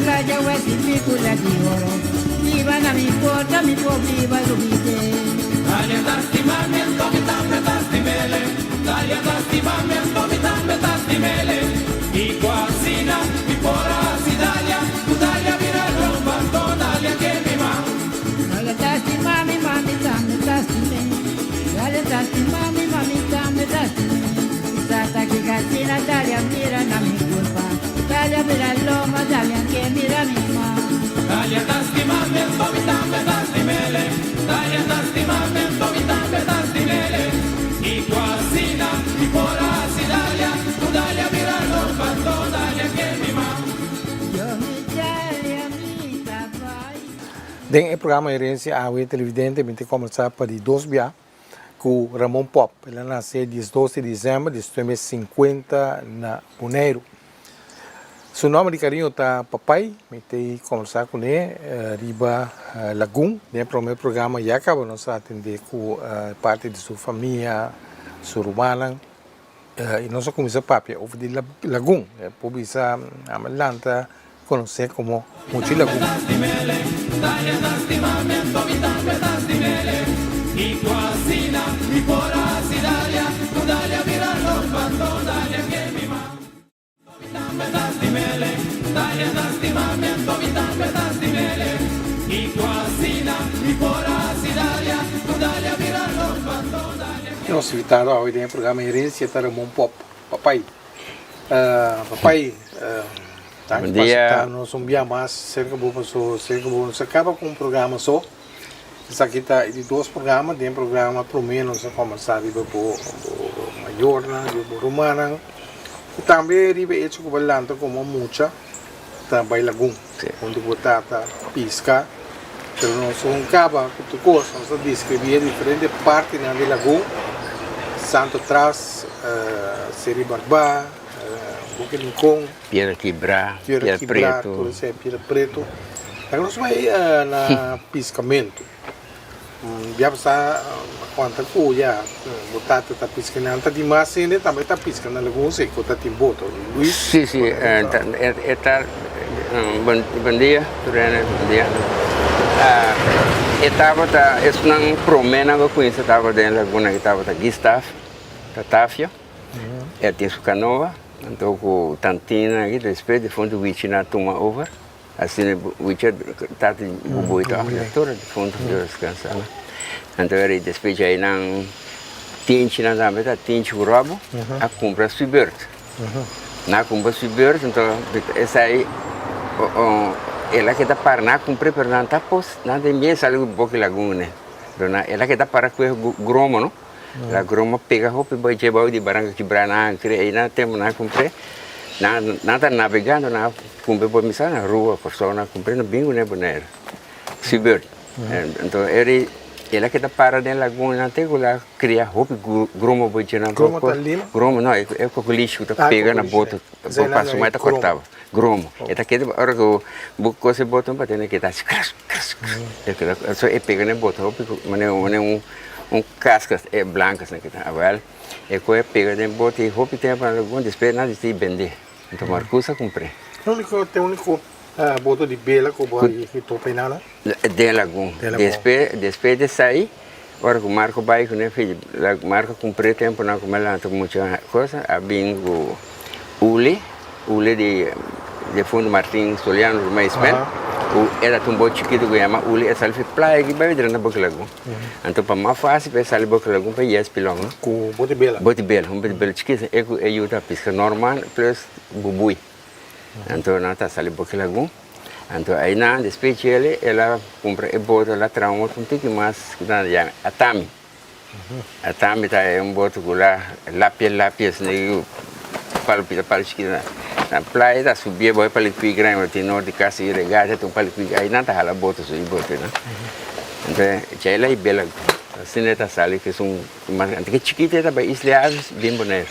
playa wesi picula di oro. Biba na mi porta mi por biba lubide. Dalia ta stima mi anto mi tambe ta stim'ele Dalia ta stima mi anto mi tambe ta stim'ele Kiko asina mi por a hasi Dalia Ku Dalia bira lomba anto Dalia ke mi man. Dalia ta stima mi ma mi tambe ta stim'e Dalia ta stima mi ma mi tambe ta stim'e Mi tata ki kasina Dalia mira na mi kulpa Dalia bira lomba Dalia ke mira mi man. Dalia ta stima mi anto mi tambe ta stim'ele Dalia ta stima mi anto mi tambe ta stim'ele Kiko asina mi por a hasi Dalia Ku Dalia bira lomba anto Dalia ke mi man. Yo mi Dalia mi ta bai. Den e programa Herencia Awe Televidente mi ta combersa pa di dos bia cu Ramon Pop. El a nace 12 di december di 1950 na Boneiru. Su nomber di cariño ta Papai. Mi ta combersa cune riba Lagun. Den e prome programa ya caba nos a atende cu parti di su famia, su rumannan y nos a cuminsa papia over di Lagun. E por bisa a lanta conoce como Muchi Lagun. Nos invitado awe den e programa Herencia ta Ramon Pop, papai. Papai, danki pa acepta nos un bia mas cerca bo paso cerca bo nos a caba cu un programa so. Esaki ta e di dos programa, den programa prome nos a combersa riba bo mayornan, riba bo rumannan y tambe riba e hecho cu bo a lanta como mucha ta bay lagun hunto cu bo tata pisca, pero nos un caba cu tur cos, nos a describi e diferente partinan di lagun, Santo Tras, Seri Barba, Boca Rincon. Piedra Kibrá, Piedra Piedra Kibrá, Preto. tur esei, Piedra Preto. Laga nos bai na piskamentu. Bia pasá a konta ku ya bo tata ta piska nan ta dimas hende tambe ta piska na lagun si ku ta tin boto. Luis? Si, si, e ta, bon dia tur hende, bon dia. E tabata esnan proménan ku kuminsá tabata den laguna aki tabata Gustaf Tatafio, e tin su kanoa. Anto ku tantina aki despues difuntu Wichi na tuma over, asina Wichi a tata di Bubui ta afia tur difuntu Dios deskansa nan. Anto eri despues djei nan Tinchi nan tambe ta Tinchi ku Robo a kumpra Sweetbird. Nan a kumpra Sweetbird anto esei el a keda para nan a kumpra pero nan ta pos nan ta bien sali ku boki lagun ne pero nan el a keda para ku e gromo no. La groma pega hopi bai dje bou di baranka kibra nan a kre ei nan tempu nan a kumpr'é nan nan ta nabegando nan a kumpr'é por misa na rua Kòrsou nan a kumpr'é nan bin kuné Bonaire Seabird anto eri el a keda para den lagun nan te ku la kria hopi groma bai dje nan Groma ta lima? Groma no e kokolishi ku ta pega na boto bo pasa mai ta kòrtaba groma e ta keda ora ku bo kose boto pa tene keda hasi kras kras kras so e pega na e boto hopi manera un Un casca e blanco asina kita awel e koe a pega den bote hopi tempo na lagun despues nan disidi bende enton Marcus a cumpre. Unico te unico boto di bela cu bo a topa e nana? Den lagun despues despues di esai ora cu Marco bay cu ne fiji Marco a cumpre tempo nan cu mi a lanta cu mucha cosa a bin cu Uli. Ule di defunto Martin Soliano ruman Ismael, ku e ta un bot chikitu ku yama Ule, e sali fi playa aki bai drenta Boca Lagun. Anto pa mas fásil pa e sali Boca Lagun pa yes pilon no. Ku bot di bela? Bot di bela, un bot di bela chikitu, e ku e yuda piska normal plus bubui. Anto nan ta sali Boca Lagun, anto ainan despues djele el a kumpra e bot, el a traha un otro un tiki mas ku nan ta yama Atami. Atami ta e un boto ku la lapia lapia asina ku palu pita palu chikito na na playa ta subi e bai palikui grandi tin nor di kas i regata tin un palikui ai nan ta hala boto subi boto no enton chai la hibela asina e ta sali ku esun mas grandi ke chikito e ta bai Isla Aves bin Bonaire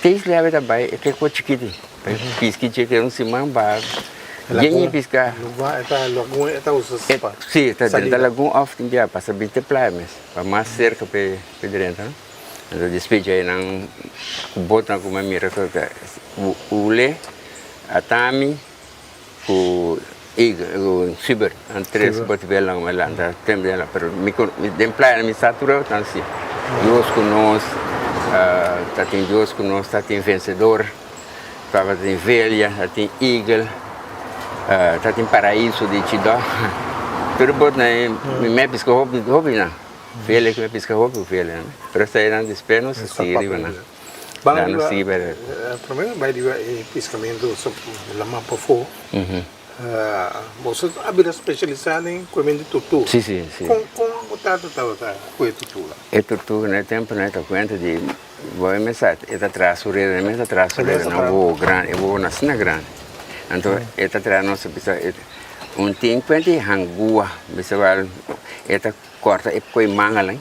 te Isla Aves ta bai e ke kos chikito Piski dje un siman ba yen piska. Lagun e ta usa pa salida. Si, ta drenta lagun of tin bia pasa bin te playa mes, pa mas serka pe drenta no. Anto despues dje nan ku botnan ku mi a mira ku ta ule, atami. Ku Eagle ku Schubert nan tres botivel nan mi lanta tempu den la pero mi den playa mi sa tur nan si Dios ku nos ta tin Dios ku nos ta tin vencedor ta tin Velia ta tin Eagle ta tin Paraiso di Chidó tur bot nan mi me piska hopi hopi nan Velia mi piska hopi ku Velia pero esei nan despues nos a sigui riba nan. Ban riba, prome bai riba e piscamento laman pafó. Boso a bira specialisa den koemen di tortuga. Si, si, si. Kon, kon bo tata tabata koe tortuga? E tortuga na e tempo nan e ta kuenta di bo e mester e ta traha su reda, e mester traha su reda na wowo grandi, e wowo na asina grandi. Anto e ta traha nos a bisa un tin kuenta di hangua, bisa wal e ta Corta e coe mangalan,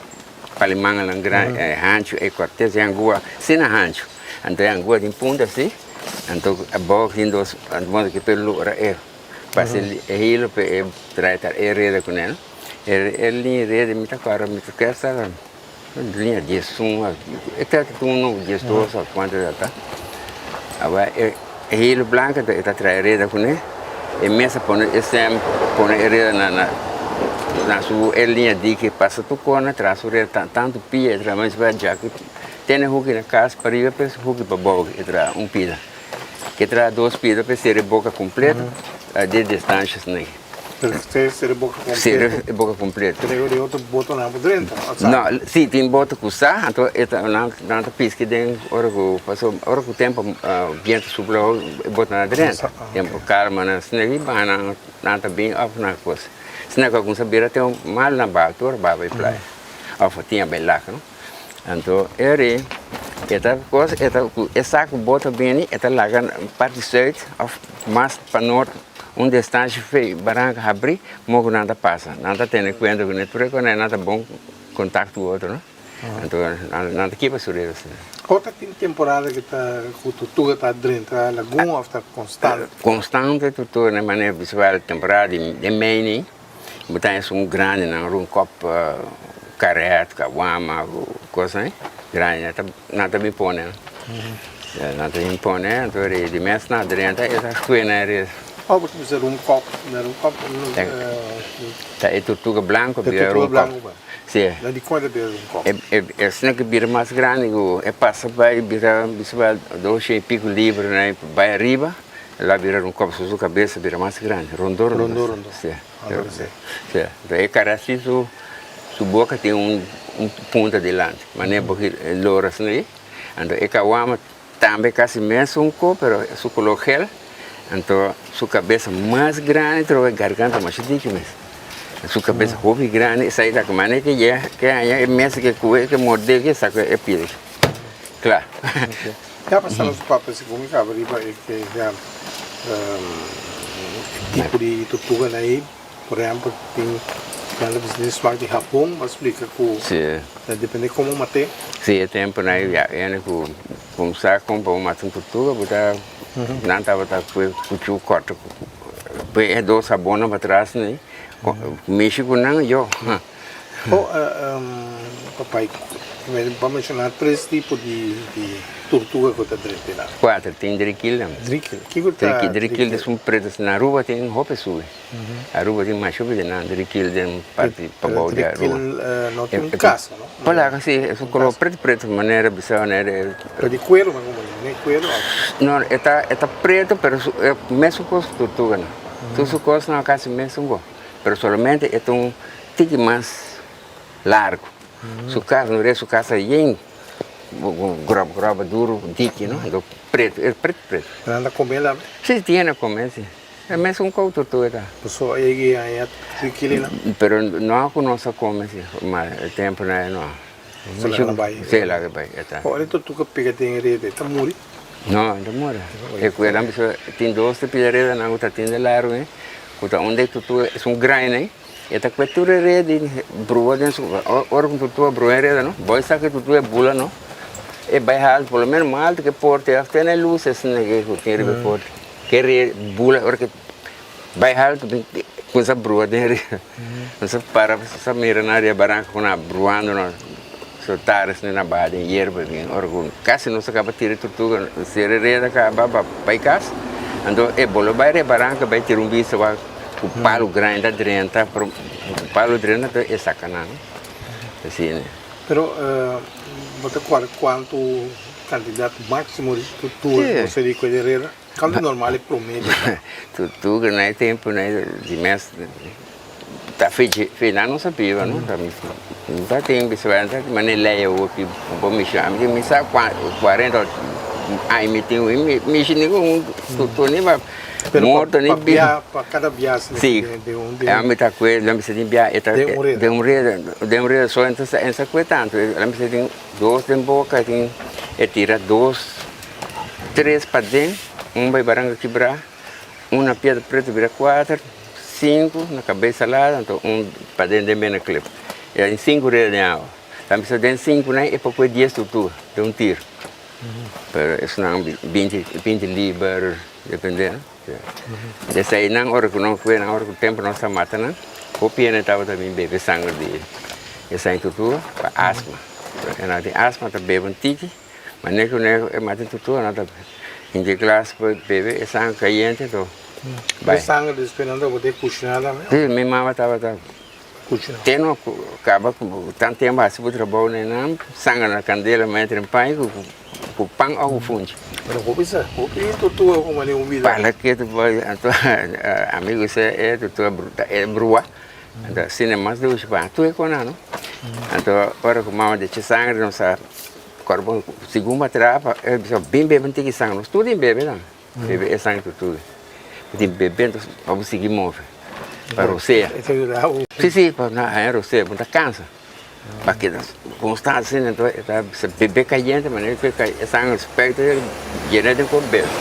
pali mangalan grandi, hancho, e corta e angua asina hancho. Anto e angua tin punta asi, anto abao tin dos, anto modo ke por logra e pasa e hilo pa e trae ta e reda cune no. E liña reda mi ta acorda mi ta kere sa liña diesun, e ta uno diesdos of cuanto ta ta. Awor e hilo blanco e ta trae reda cune. E mes a pone e stem pone e reda na na na su e liña diki pasa tur kona tras su reda tantu pia e traha mas bai djaki tene huki na kas pariba pues huki pabou e traha un pida ke traha dos pida pa e sera e boka kompleto di distansha esei. Pero usted sera e boka kompleto? Sera e boka kompleto. Pero e otro botonan por drenta o sa? No, si tin boto ku sa anto e ta nan ta piska den ora ku pasobra ora ku tempo bientu supla e botonan a drenta. Tempo calma nan asina ki baha nan nan ta bin of nan cos asina cu a cuminsa bira te un mal na baha tur baha bay playa of a tin a bay laga no anto eri e ta cos e ta cu e sa cu bo ta bini e ta laga parti zuid of mas pa noord un distancia fe baranca habri mo cu nan ta pasa nan ta tene cuenta cu ne tur e cona nan ta bon contacto cu otro no. Anto nan ta kiba su reda asina. Ora ta tin temporada ku ta ku tortuga ta drenta lagun òf ta konstante? Konstante tortuga na manera visual temporada di den mei ni bo ta esun grandi nan run kòp karet kawama kos ai grandi nan ta nan ta bin pone nan ta bin pone anto di mes nan drenta e ta skue nan e res. Oh bo ta bisa run kòp run kòp Ta e tortuga blanko bira run kòp. Sí. Na di kuantu bira un kòp? E asina ku bira mas grandi ku e pasa bai bira bisa bai dos i piku libra na bai ariba e la bira un kòp so su kabesa bira mas grandi rondó rondó. Rondó rondó. Sí. Sí. Enton e kara asi su su boka tin un un punta dilanti manera bo lora asina ei anto e kawama tambe kasi mesun kò pero su koló gel anto su kabesa mas grandi trobe garganta masha diki mes. Su cabeza hopi grandi esai ta mane ke ye ke haña e mesa ke kue ke morde ke saka e pida kla. Ya pasa nos papia segun mi kaba riba e ke ya tipo di tortuga na ei por ehempel tin nan ta bisa tin smak di Japon bo a splika ku ta depende komo mate. Si e tempo na ei ya ene ku kumsa kumpa un mata un tortuga bo ta nan tabata kue kuchu korta P'e e dos sabonnan patras ni mishi ku nan yo. Oh, papai, bo a menshoná tres tipo di turtuga ku ta drenta nan. Kuater, tin drikil tambe. Drikil, kiko ta drikil? Drikil ta un pretu, na Aruba tin hopi subi. Aruba tin masha hopi di nan, drikil den parti pabou di Aruba. Drikil no tin un kasa, no? Palaga si, es un kolor pretu pretu manera bisa manera. Pero di kuero men como ne kuero of? No, e ta e ta pretu pero su e mesun kos ku tortuga nan. Tur su kosnan kasi mesun go, pero solamente e ta un tiki mas largu. Su kas no su kas ta yen grob grob duru diki no, anto pretu e pretu pretu. Nan ta come tambe? Si tiene come si. E mesun kou tortuga ta. Paso a yega e aña trikili nan? Pero no ku nos a come si, ma e tempo nan e no. Se laga nan bai. Se laga bai, e ta. Ora e tortuga pega den e reda, e ta muri? No, e ta muri. E ku nan bisa tin dos te pida reda nan ku ta tin de largu ei, ku ta unda e tortuga esun grain ei, e ta kue tur e reda i brua den su, ora ku tortuga brua e reda no, bo e saka e tortuga e bula no, e bai haltu, por lo menos mas altu ke porta, e hasta na e lus asina ku tin riba e porta. Ke re bula ora ke bai haltu bin kumsa brua den ria. Nos a para nos a mira na ria baranka ku nan a bruando nos soltar esei na baha den yerba bin ora ku kasi nos a kaba tira e turtuga sera e reda kaba pa bai kas. Anto e bo lo bai rebaranka bai tira un bista wak ku palu grandi ta drenta, pero ku palu drenta anto e saka nan. Asina. Pero bo ta kòrda kuantu kantidat máksimo di tortuga bo sa di kue di reda? Cuanto normal e promedio ta? Tortuga na e tempo na e di mes ta fechi fe nan no sa biba no ta mi ta tin bisikleta mane lei awo ki bo mishi ami mi sa 40 aña mi tin mi mishi ningun tortuga ni pa morto ni Pero pa bia pa cada bia si ami ta kue lo mi sa tin bia den un reda den un reda so entonces e sa kue tanto lo mi sa tin dos den boka tin e tira dos. Tres paden, un bai Barranca Kibrá, un na Piedra Preto bira kuater, sinku na Kabes Salada, anto un paden den Bena Klip. E tin sinku reda den awa. Ta bisa den sinku nan e por pue dies tortuga den un tiro. Pero esnan binti binti liber, depende. Desei nan ora ku nos kue nan ora ku tempu nos ta mata nan, hopi hende tabata bin bebe sanger di esei tortuga pa asma. E nan tin asma ta bebe un tiki. Manera ku e mata tutu nan ta hinka e glas pa bebe e sanger kayente to bai. E sanger despues nan ta bota kushiná tambe? Si, mi mama tabata te no kaba ku tan tempu hasi bo trabou na nan, sanger na kandela mete den pan ku pan òf ku funchi. Pero hopi sa, hopi tutu a kome den un bida. Pala ketu bai anto amigu se e tutu e brua anto asina mas dushi pa tur e kona no. Anto ora ku mama decha sanger nos a Kòrbo segun bo a traha pa e bisa bin bebe un tiki sanger nos tur tin bebe tambe bebe e sanger tur tur bo tin bebe entonces pa bo sigui move pa rosea si si pa no haña rosea bo ta kansa pa keda konstant asina entonces e ta bisa bebe kayente manera ku e sanger spèkta yena den kòp bebe.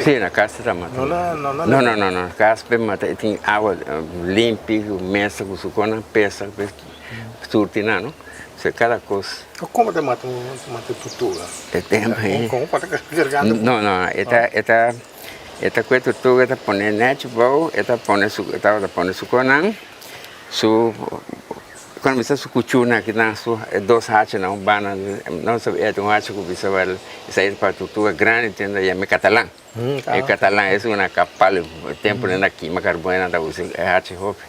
Si na kas ta mata no no no na kas pe mata e tin awa limpi ku mesa ku su kona pesa ku surti nan no so kada kos. Komo ta mata mata tortuga? E tempo ei no no e ta e ta e ta kue tortuga e ta pone nèchi bou e ta pone su e tabata pone su konan su Cuando bisa su cuchuna aki nan su e dos hachanan un banda no sabi e un hacha cu bisa wel esai ta pa tortuga grandi tin ta yama e catalan e catalan es una capal e tempo nan ta kima carbon nan ta usa e hacha hopi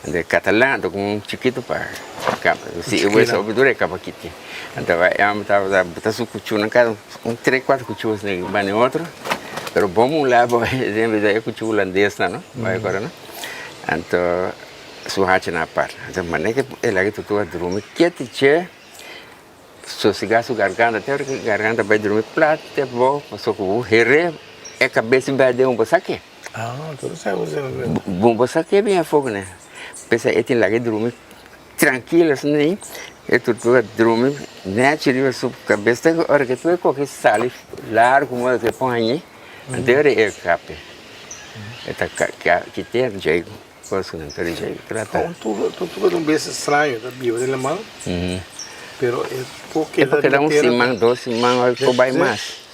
anto e catalan ta como un chikito pa si e wes hopi dura e caba kiti anto e homber tabata buta su cuchuna cada un tres cuatro cuchuna un banda e otro pero bon un lado e cuchuna holandes nan no bai acorda no anto. Su hachi na apart. Anto manera ke el a tutu a drumi keti che sosega su garganta te ora ke garganta bai drumi plat te bo paso ku bo heré e kabes bin bai aden bo sa ke. Bo sa ke bin afó kuné. P'esei e tin laga e drumi trankilo asina ei e tutu a drumi nechi riba su kabes te ora ke tur e koki sali largu modo ke pon hañ'é anto e ora e kape e ta kite djei. Un tortuga ta un bestia straño, ta biba den laman, pero e por keda riba tera. Un siman, dos siman, ora por bai mas.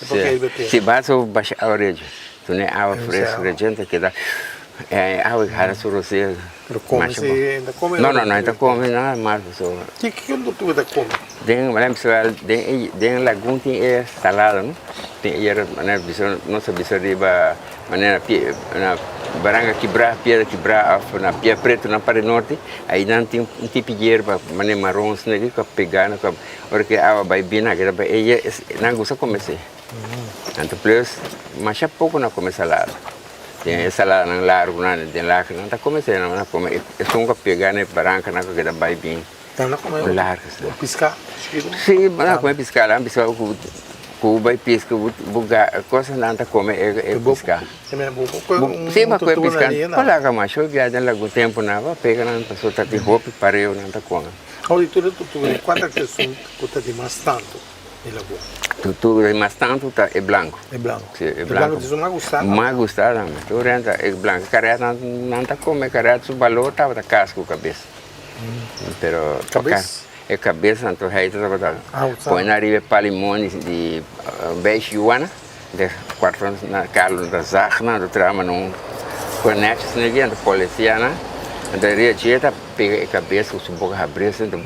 Si bas bo basha awa rejo, tune awa fresco rejo, ta keda e awa hara su rosea. Pero come si, e ta come? No, no, no, e ta come nada mas pasobra. Kiko un tortuga ta come? Den, den lagun tin e salado, no? Tin e yerba, manera bisa, nos ta bisa riba. Manera pie na baranga kibrá, piedra kibrá òf na pia pretu na parti norte, ainan tin un tipi yerba manera maron asina ku a pegá na kua ora ku e awa bai bin nan keda bai e nan gusta kome esei. Anto plus masha poko nan kome salada. Den e saladanan largu nan den lak nan ta kome esei nan a kome esun ku a pegá na e barankanan ku a keda bai bin. Nan a kome largu asina. Piská chikitu? Si, nan a kome piská. Nan bisa ku ku bai piska bu ga cosa nan ta kome e piská. Si bo kome piská por laga mas hopi bia den lagun tempu nan bo pega nan pasobra ta tin hopi pareu nan ta kome. Awor di tur e tortuga di kuantu esun ku ta di mas tantu di lagun? Tortuga di mas tantu ta e blanku. E blanku. Si e blanku. E blanku ta esun mas gustá tambe. Mas gustá tambe. Tur hende e blanku. Karet nan ta kome karet su balor tabata kas ku kabes. Pero Kabes? E kabes anto hij ta tabata pone na riba e palimon di besh yuana de kwarton na Carlos ta zag nan ta traha mano un konèksje asina aki anto polisianan anto riba dje ta pega e kabes ku su boka habri asina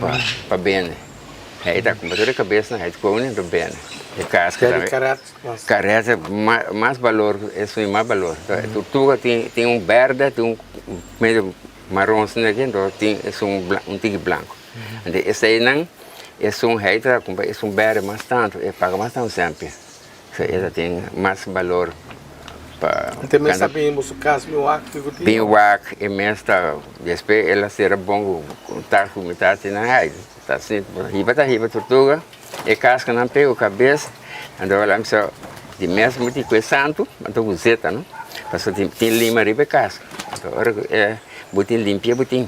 pa bende. Hij ta kumpra tur e kabesnan hij ta kome anto bende. E kaska tambe. Karet mas. Karet mas balor, esun mas balor. E turtuga tin tin un berde, tin un medio maron asina aki, enton tin esun un tiki blanko. Enton eseinan esun hei ta kumpra esun berde mas tantu, e paga mas tantu sempia. So e ta tin mas balor pa. Ente mes ta bin boso kas bin wak kiko tin? Bin wak e mes ta despues el a sera bon ku kontak ku mi tata nan ai ta asina hiba ta hiba tortuga e kaskanan pega ku kabes anto el a bisa di mes mi tin ku e santu anto ku zeta no pasobra tin tin lima riba e kaska anto ora ku e bo tin limpia bo tin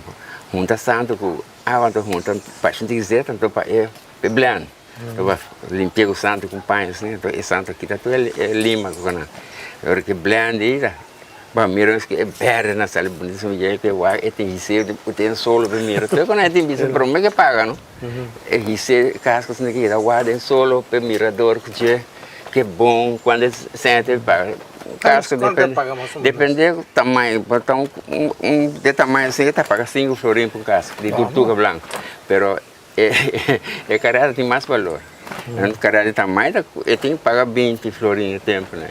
hunta santu ku awa anto hunta bastante zeta anto pa e blend. Tabata limpia ku santu ku paña asina, enton e santu a kita tur e lima ku nan. Ora ke blende ei ta, bo mira es ke e berde na sali bunito asina, dje ke wak e tin hisé ku tin solo pa mira. Tur ku nan tin bisa prome ke paga no. E hisé kaska asina ke ta wak den solo pa mirador ku dje ke bon kuando e sente paga. Kaska depende depende tamaño, por ta un de tamaño asina ta paga sinku florin pa un kaska di tortuga blanco, pero. E karera tin mas balor. Un karera di tamaño ta e tin paga binti florin e tempu nei.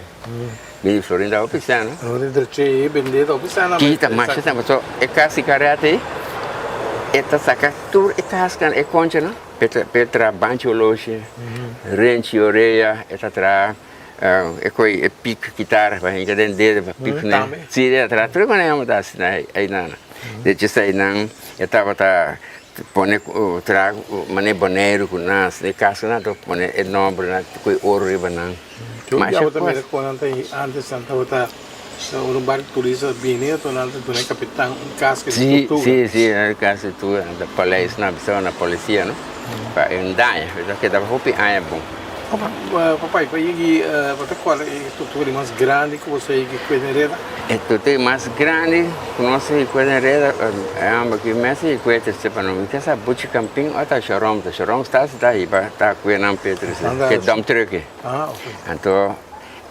Binti florin ta hopi sena. No di drechi e bende ta hopi sena. Ki ta masha sena pasobra e kas di karera ei e ta saka tur e kaskan e konchanan e ta e traha banchi oloshi, renchi orea, e ta traha e koi e pik kitara pa hinka den dedo pa pik ne. Si e ta traha tur e manera ta hasi einan. De hecho eseinan e tabata Pone traha mane Boneiru ku nas e kasanan ta pone e nombernan ku e oro riba nan. Yo tabata mira kon nan ta antes nan tabata ora un barco turista bini anto nan ta duna e kapitan un kaska di tortuga. Si si un kaska di tortuga nan ta paleis nan bisa na polisia no pa e un daña ta keda hopi aña bon. Papai pa yegi bo ta kual e tortuga di mas grandi ku bo sa yegi kue den reda? E tortuga mas grandi ku nos sa yegi kue den reda e homber ki mes yegi kue trese pa nos. Mi ta sa Buchi Campin o ta Sharom. Ta Sharom sta si ta hiba ta kue nan pe trese ke dump truck. Anto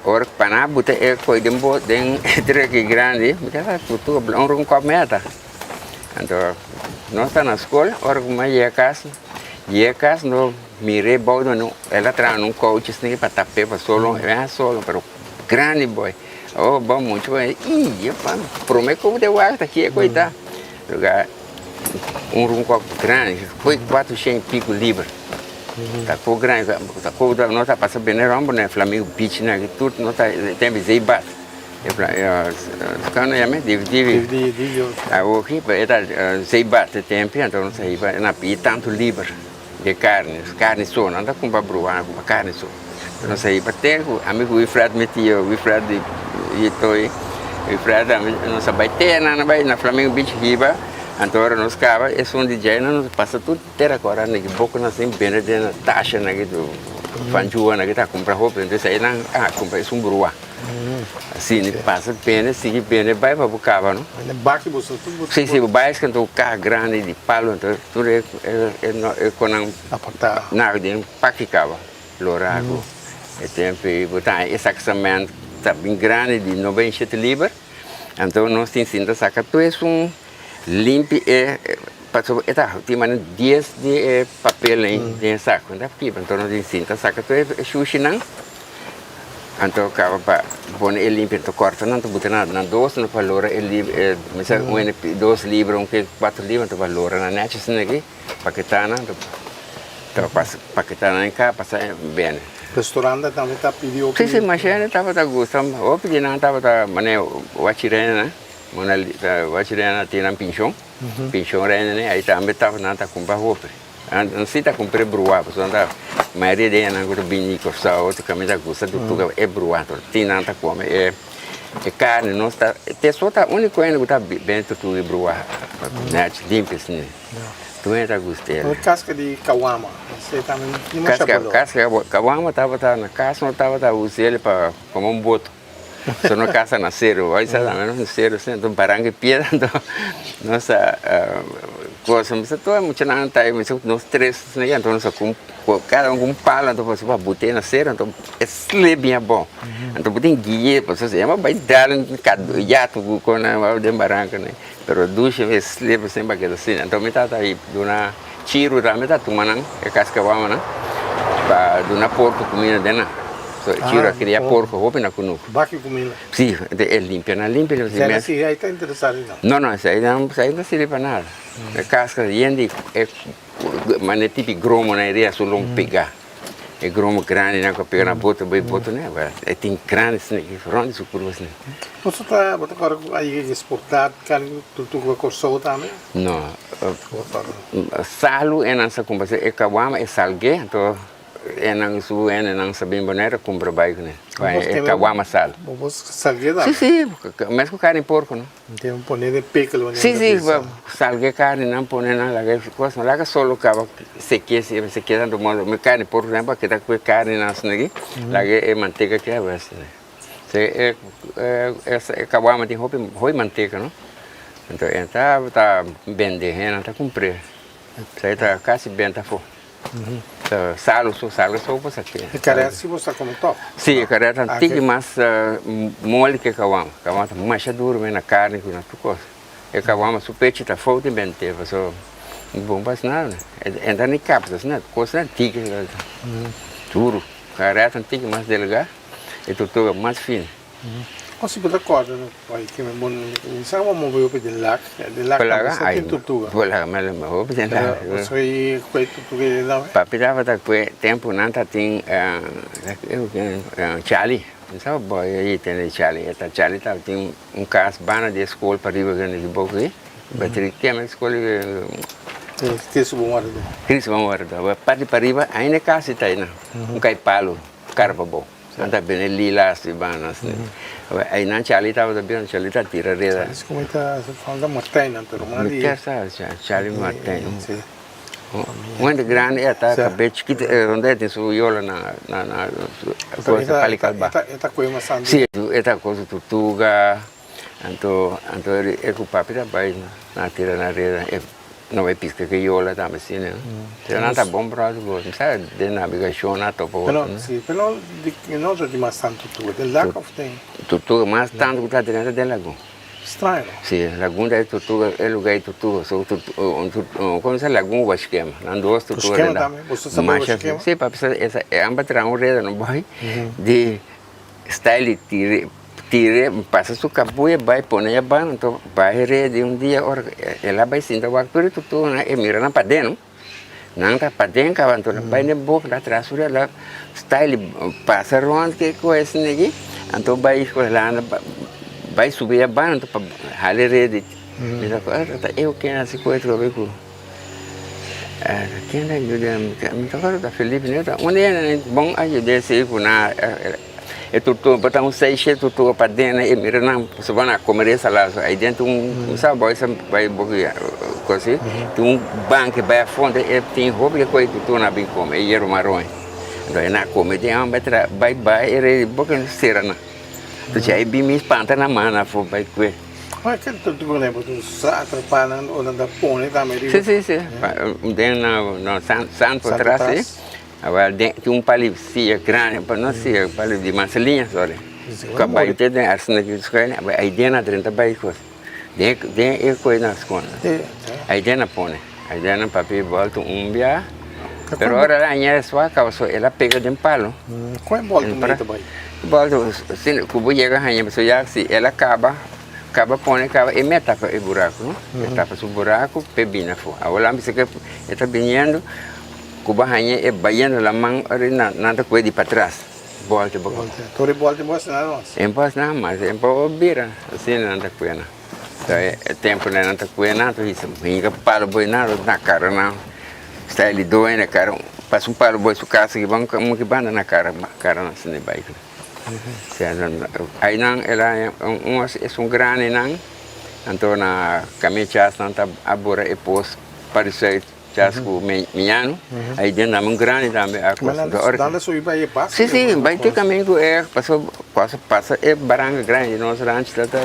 ora pa nan buta e koi den bo den e truck grandi mi ta sa tortuga un run kòp meta. Anto nos ta na skol ora ku mi a yega kas yega kas no Mir'é bou di un, el a traha un kouchi asina pa tap'é pa solo, e a solo, pero grandi boy. Oh, bo mucha boy, ih, prome ku bo wak ta kier ku ta. Lugar un runkòk grandi, foi kuatro shen i piku libra. Ta ku grandi, ta ku no ta pasa bini rònt bo na Flamingo Beach nan, tur no ta tempu zeebat. Kano yama divi divi. Awoki e ta zeebat e tempu, anto nos a hiba na pidi tantu libra. De carne, carne so, nan ta cumpra bruha, nan cumpra carne so. Nos a hiba te cu ami cu Wilfred, mi tio Wilfred di Hitoy, Wilfred ami nos a bay te nan a bay na Flamingo Beach hiba, anto ora nos caba esun di djey nos a pasa tur tera cora na ki boconan asin bende den na tasha na ki fanjua na ki ta cumpra hopi, entonces ahí nan a cumpra esun bruha. Asina pasa bende sigui bende bai pa bo kaba no. Bende baki bo so tur bo. Si si bo bai esaki anto kaha grandi di palo anto tur e e konan Aparta. Na den paki kaba lora ku e tempo ei bo ta e saksament ta bin grandi di 97 liber anto nos tin sinta saka tur esun limpi e pasobra e ta tin manera dies di e papel ei den e sako ta kiba anto nos tin sinta saka tur e shushinan. Anto kaba pa pone e limpia anto korta nan ta buta nan nan dos nan pa lora e lib e mester un hende pidi dos libra un ke kuater libra anto pa lora nan nechi asina aki paketá nan anto ta pas paketá nan ka pasa bende. Restaurante tambe ta pidi hopi. Si si masha hende tabata gusta hopi di nan tabata mane wachirena nan mane wachirena tin nan pinshon pinshon rende ne ahi tambe tabata nan ta kumpra hopi. Nan si ta kumpra e bruá pasobra nan ta mayoria di nan ku ta bini di Kòrsou otro kaminda ta gusta tortuga e bruá tin nan ta kome e karni nos ta te so ta uniko hende ku ta bende tortuga e bruá nèchi limpi asina tur hende ta gusta el. Kaska di kawama esei tambe tin masha balor. Kaska kawama tabata na kas no tabata usa el pa kome un boto so no kasa na seru hoy sa tambe nos na seru si anto baranka e piedra anto nos a cosa mi sa tur e muchanan ta mi sa nos tres anto nos a kada un ku un palo anto pa bute na seru anto e slip bien abou anto bo tin guia pasobra si bo bai dal yato ku kona den baranka pero dushi e slip asin pa keda asina anto mi tata duna chiru tambe ta tuma nan e kaska wama nan. Pa duna porco cuminda den nan. So Ah, Chiro a cria oh. porco hopi na cunucu. Baki cuminda. Si, e limpia nan limpia. Esei no sirbi, ai ta interesante nan. No, no, esei no, esei no sirbi pa nada. E casca yen di e mane tipi gromo nan e ria su long pega. E gromo grandi nan ku a pega na boto bai boto ne e tin grandi snake rond di su curva asina. Boso ta bo ta kòrda ku a yega exportá karni tortuga pa Kòrsou tambe? No, salu e nan sa kumpra e kawama e salge anto e nan su hende nan sa bin Bonaire a kumpra bai kuné e kawama sal. Bo salge tambe? Si si, mes ku karni porko no. Tin pone den pickle wanneer Si ta si, bisa. salga e carni nan pone nan laga e cosa, laga solo caba sekia si sekia tanto modo mi carni por ejemplo a keda cu e carni nan asina aki laga e manteca aki aba asina se e e caguama tin hopi hopi manteca no enton e ta ta bende hende nan ta cumpre esaki ta casi benta afo. Salu so, salu so bo sa ke. E karèt si bo sa kome tòg? Si, e karèt ta tiki mas moli ke kawama. Kawama ta masha duru men na karni ku na tur kos. E kawama su pechi ta fout i bent'é pasobra no bon pa asina. E ta ni kapsa asina, kosnan tiki duru. Karèt ta tiki mas delgá e tortuga mas fini. O si bo ta corda no bai keme bon mi sa bo move hopi den lak den lak tambe sa tin tortuga Polaga me lo hopi den lak pero bo sa e kue tortuga ei den lak Papi tabata kue tempu nan ta tin Charlie mi sa bo ei tende Charlie eta Charlie tabatin un kas banda di e skol pariba kende di bok ei bateri keme e skol Cristo Bon Wardador Cristo Bon Wardador parti pariba ainda e kas ta einan un kai palu kara pabou. Nan ta bini lila si bana si. Einan Charlie tabata bini, Charlie ta tira reda. Charlie como ta falta Martijn nan pero man di. Mi kier sa Charlie Martijn. Si. Un hende grandi e ta kabes chikito donde e tin su yola na na na cosa palikalba. E ta koe mas santu. Si e ta koe su tortuga anto anto e ku papi ta bai na tira na reda. No bai pisca cu yola tambe asina no. Pero nan ta bon brother bo. Mi sa den navegacion nan a topa otro no. Si, pero no ta di mas tanto tortuga. Den lago of den? Tortuga mas tanto cu ta den ta den lagun. Straño no. Si, lagun ta e tortuga, e lugar e tortuga. So como sa lagun o washkema. Nan dos tortuga Washkema tambe? Bo sa sabi washkema? Si, papia sa esa e amba traha un reda no boy di style di tire. Tire pasa su kabuya bai pone ya banda anto bai redi un dia ora el a bai sinta wak tur e tutunan e mira nan paden no nan ta paden kaba anto nan bai den boka nan traha su rela style pasa rond ke kos esaki anto bai landa bai subi ya banda anto pa hala redi mi ta ta eu ken hasi ku atrobe ku ken ta yuda mi ta acorda ta Felipe un dia bon a yuda esei ku nan. E tortuga bo ta un seis shete tortuga paden e mira nan pasobra nan a come den salazo ai dentro un sa bo esa bai bo kosi tin un banki bai afondo e tin hopi di koe tortuga nan a bin come e yerba maron enton e nan a come den bai tra bai bai e rei bo ke sera nan entonces ai bin mi spanta nan man afo bai kue. Ma ke tortuga nan bo ta usa atrapa nan o nan ta pone tambe riba? Si si si den na santo atras si. Awel den tin un pali siya grandi, pa no siya, pali di manzanilla sorry. Ku bai te den asina ki skrene, ai den a drenta bai kos. Den den e koi na skonde. Ai den a pone, ai den a papia bolta un bia, pero ora el a aña swa kaba so el a pega den palo. Kon e bolta mei ta bai? Bolta sin ku bo yega haña pasobra ya si el a kaba, kaba pone kaba e mei tapa e buraku no, e tapa su buraku p'e bini afó. Awor lo a bisa ke e ta biniendo. Ku bo haña e bayendo laman ora nan nan ta kue di patras bolta bo Bolta. Tur e bolta bo hasi nada mas. E bo hasi nada mas e bo bira asina nan ta kue nan. Ta e tempu nan ta kue nan ta bisa hinka palo boi nan na kara nan sta e doño na kara pasa un palo boi su kasa ki ban ki banda na kara kara nan asina e bai. Ai nan el a haña un esun grandi nan anto na kami chas nan ta a bora e pos pa. Chas ku miñano, ai den dame un grandi tambe a Ma nan ta subi pa e pas? Si, si, bai te kamin ku e paso paso pasa e baranka grandi di nos rancho ta ta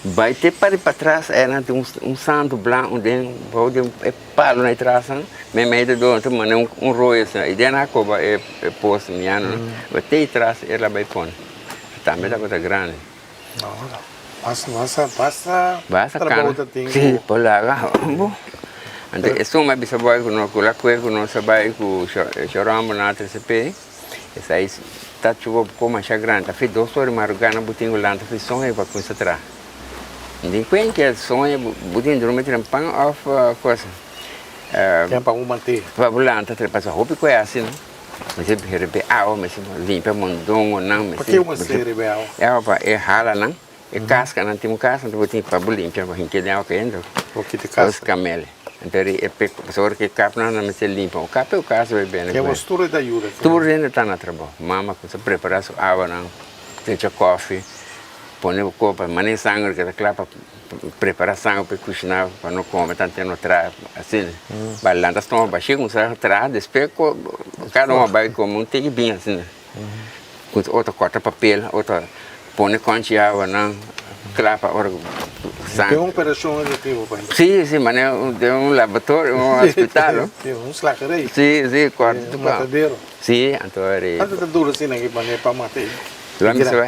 bai te pari patras ai nan tin un santo blanco den bou di e palo na e tras nan meimei ta dor ta manda un royo asina i den a koba e pos miñano nan bai te tras e la bai pone tambe tabata grandi. Basta, basta, basta Basta trabou kana. ta tin Sí, ku. por laga. Bo. Anto esun mi a bisa boy ku no ku la kue ku nos a bai ku Shorombo nan a trese p'e, esei ta chupa poko masha grandi, ta fi dos ora di marugá nan butin ku lanta fi soño pa kuminsa traha. Di kuen ke soño butin drumi trempan òf cosa. Ten pa bo mant'é. Pa bo lanta pasobra hopi ku e hasi no. Mester herbe awa, mester limpia mondongonan, Pa ke bo mester herbe awa? E awa pa e halanan, e kaskanan, tin un kaska anto bo tin pa bo limpia pa hinke den awa kayente. Bo kita kaska. Dos kamel. Anto ri e pe pasobra ora ke kapnan nan mester limpia. Un kap e un kaska bai bende. Ke bos tur e ta yuda. Tur hende ta na trabou. Mama ku ta prepara su awanan, techa kofi, pone bo kopa, mane sanger ke ta kla pa Prepara sangu pa e kushiná pa no kome tantu e no traha asina. Bai lanta stoma bashí kuminsá traha despues kada un a bai kome un tiki bin asina. Ku otro kòrta papel otro pone kònchi awa nan kla pa ora ku sangu. Den un operashon efektivo pa hende. Si si manera den un laboratorio un hospital. Si un slagerij. Si si kòrta. Un matadero. Si anto eri. Anto ta dura asina ki manera pa mata e. Lo mi sa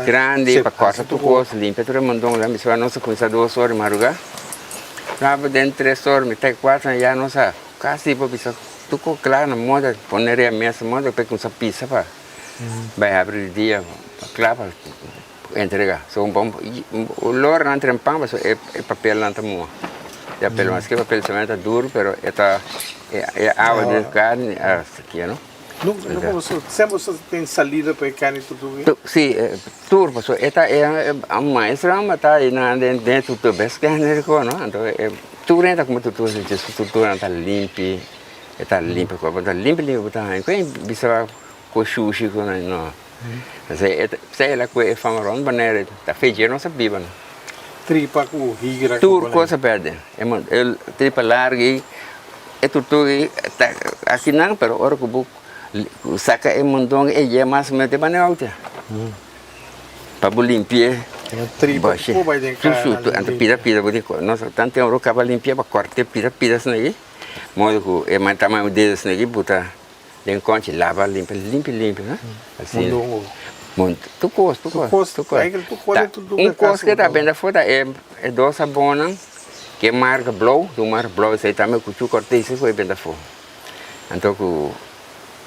grandi pa corta tur cos, limpia tur e mondon. Lo mi sa nos a cuminsa dos ora di madruga, raba den tres ora, mitad di cuatro ya nos a casi por bisa tur cos cla na moda pone riba mesa moda pa cuminsa pisa pa bay habri di dia cla pa entrega. So un bon olor nan trempan pasobra e papelnan ta muha. E papel maske papel cemento ta duro pero e ta e awa den carni a sikia no. No, no como so, sempre so tin salida pa e carni tutu. Si, tur pasobra e ta e maestronan ta ahí nan den den tutu bes carni rico no, anto e tur hende ta come tutu su tutunan ta limpi, e ta limpi bo ta limpi limpi bo ta haña ku bisa ku shushi ku nan no. Esei la ku e fama rond Bonaire ta fechi nos a biba no. Tripa ku higra ku Tur kos a perde. E tripa largu ei, e tortuga ei ta akinan pero ora ku bo saka e mondon ei ya mas o menos te banda outa. Pa bo limpi'e. Tripa ku bai den kara. Anto pida pida bo tin nos tantu ora kaba limpia pa kort'e pida pida asina ei modo ku e tamaño dedo asina ei bo ta Den konchi laba limpi limpi limpi no asina. Mondongo. Mond tur kos tur kos. Tur kos tur kos. Ta un kos ke ta bende afo ta e e dos sabonnan ke marka blou un marka blou esei tambe ku chu kortesi ku e bende afo anto ku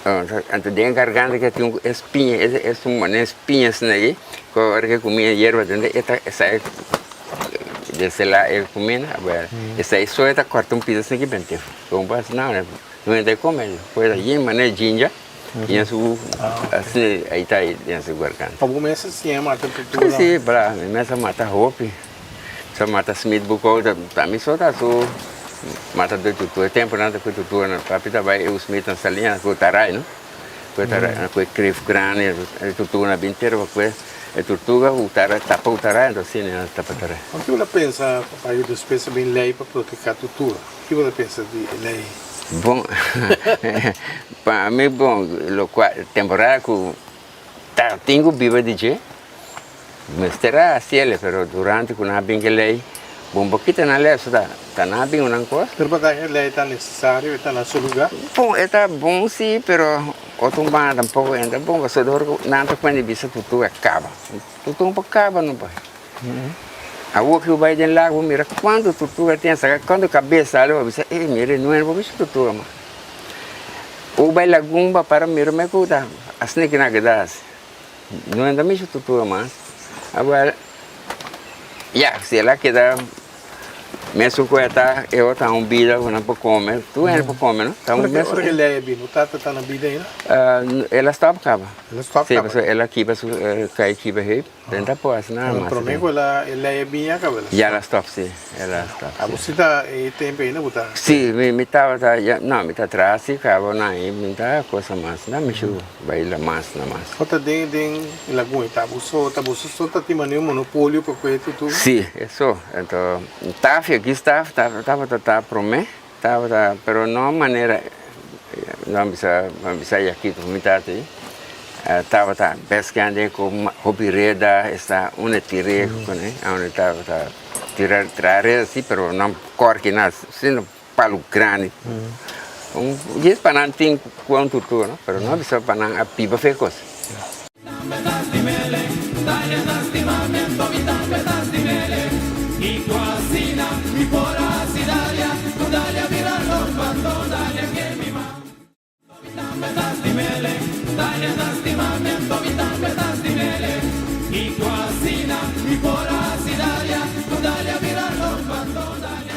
anto den garganta ke tin e spiña e un manera spiña asina ei ku ora ke kuminda yerba denter e ta esei desela e kuminda esei so e ta korta un pida asina ke bende afo. Kon pas nan. No ta come pues allí manera jinja y en su así ahí ta en su garganta. Pa bo mes a siña mata tortuga? Sí, sí, bra, mi mes a mata hopi. Sa mata Smith Bucco, ta mi so ta su mata de tortuga. E tempo nan ta cu tortuga nan papi ta bay eu Smith na Salinas cu taray no. Cu taray, cu e kref grandi, e tortuga na bin tera pa cu e tortuga cu taray tapa cu taray entonces asina nan tapa taray. Ki bo ta pensa pa e despues a bin ley pa proteha tortuga? Ki bo ta pensa di e lei? Bon, pa mi bon, lokua temporada ku ta tin ku biba di dje, mester a hasi el, pero durante ku nan a bin ku e lei, bon bo kita nan lei pasobra ta nan a bin ku nan kos. Pero pa ta e lei ta nesesario, e ta na su lugá? Bon, e ta bon si, pero otro banda tampoko e no ta bon, pasobra ora ku nan ta kuenta bisa tutu a kaba, tutu no por kaba no bai. Awor ki bo bai den lago bo mira kuantu turtuga tin saka kuantu kabes sali bo bisa ey mira no bo bisa turtuga mas. Bo bai lagun bo para mira me ku ta asina ki nan keda hasi no ta misha turtuga mas. Awor ya si el a keda Mesun ku e ta e ota un bida ku nan por kome, tur hende por kome no. Ta un Ora ke lei a bini, bo tata ta na bida ainda? El a stop kaba. El a stop kaba? Si, pasobra el a kiba su kai kiba heup, den ta por hasi nada mas. Prome ku e lei a bini a kaba el a stop? Ya el a stop, si, el a stop. Abo si ta e tempu ainda bo ta? Si, mi tabata, no, mi ta traha si kaba na mi ta kosa mas, na mi shu baila mas na mas. Bo ta den den E lagun e ta boso ta boso so ta tin manera un monopolio pa cu e tutu? Si, eso. Ento tafia Gustaf tabata ta prome, tabata pero no manera no a bisa a bisa Yakito mi tata ei, tabata bes grandi cu hopi reda esta unda tire cune unda tabata tira traha reda si pero no corki nada sino palu grandi. Un dies pa nan tin cu un turtuga no, pero no a bisa pa nan a piba fe cos.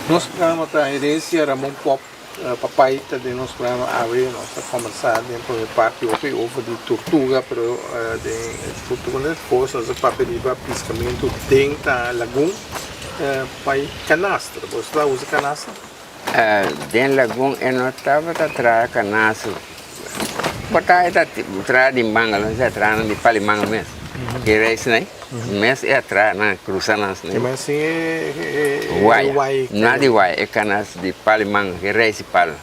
Nos programa ta Herencia Ramon Pop Papai ta den nos programa awe. Nos ta combersa den prome parti hopi over di tortuga pero den tortuga no es cos nos a papia riba piscamento den ta lagun. Papai canastra bo ta usa canastra? Den lagun e no tabata traha canastra. Por ta e ta traha di manga lo e ta traha di pali manga mes. Ki reis nei mes e a traha nan cruza nan asina. Ki mas sin e waya. No di waya e canas di pali manga ki reis di palo.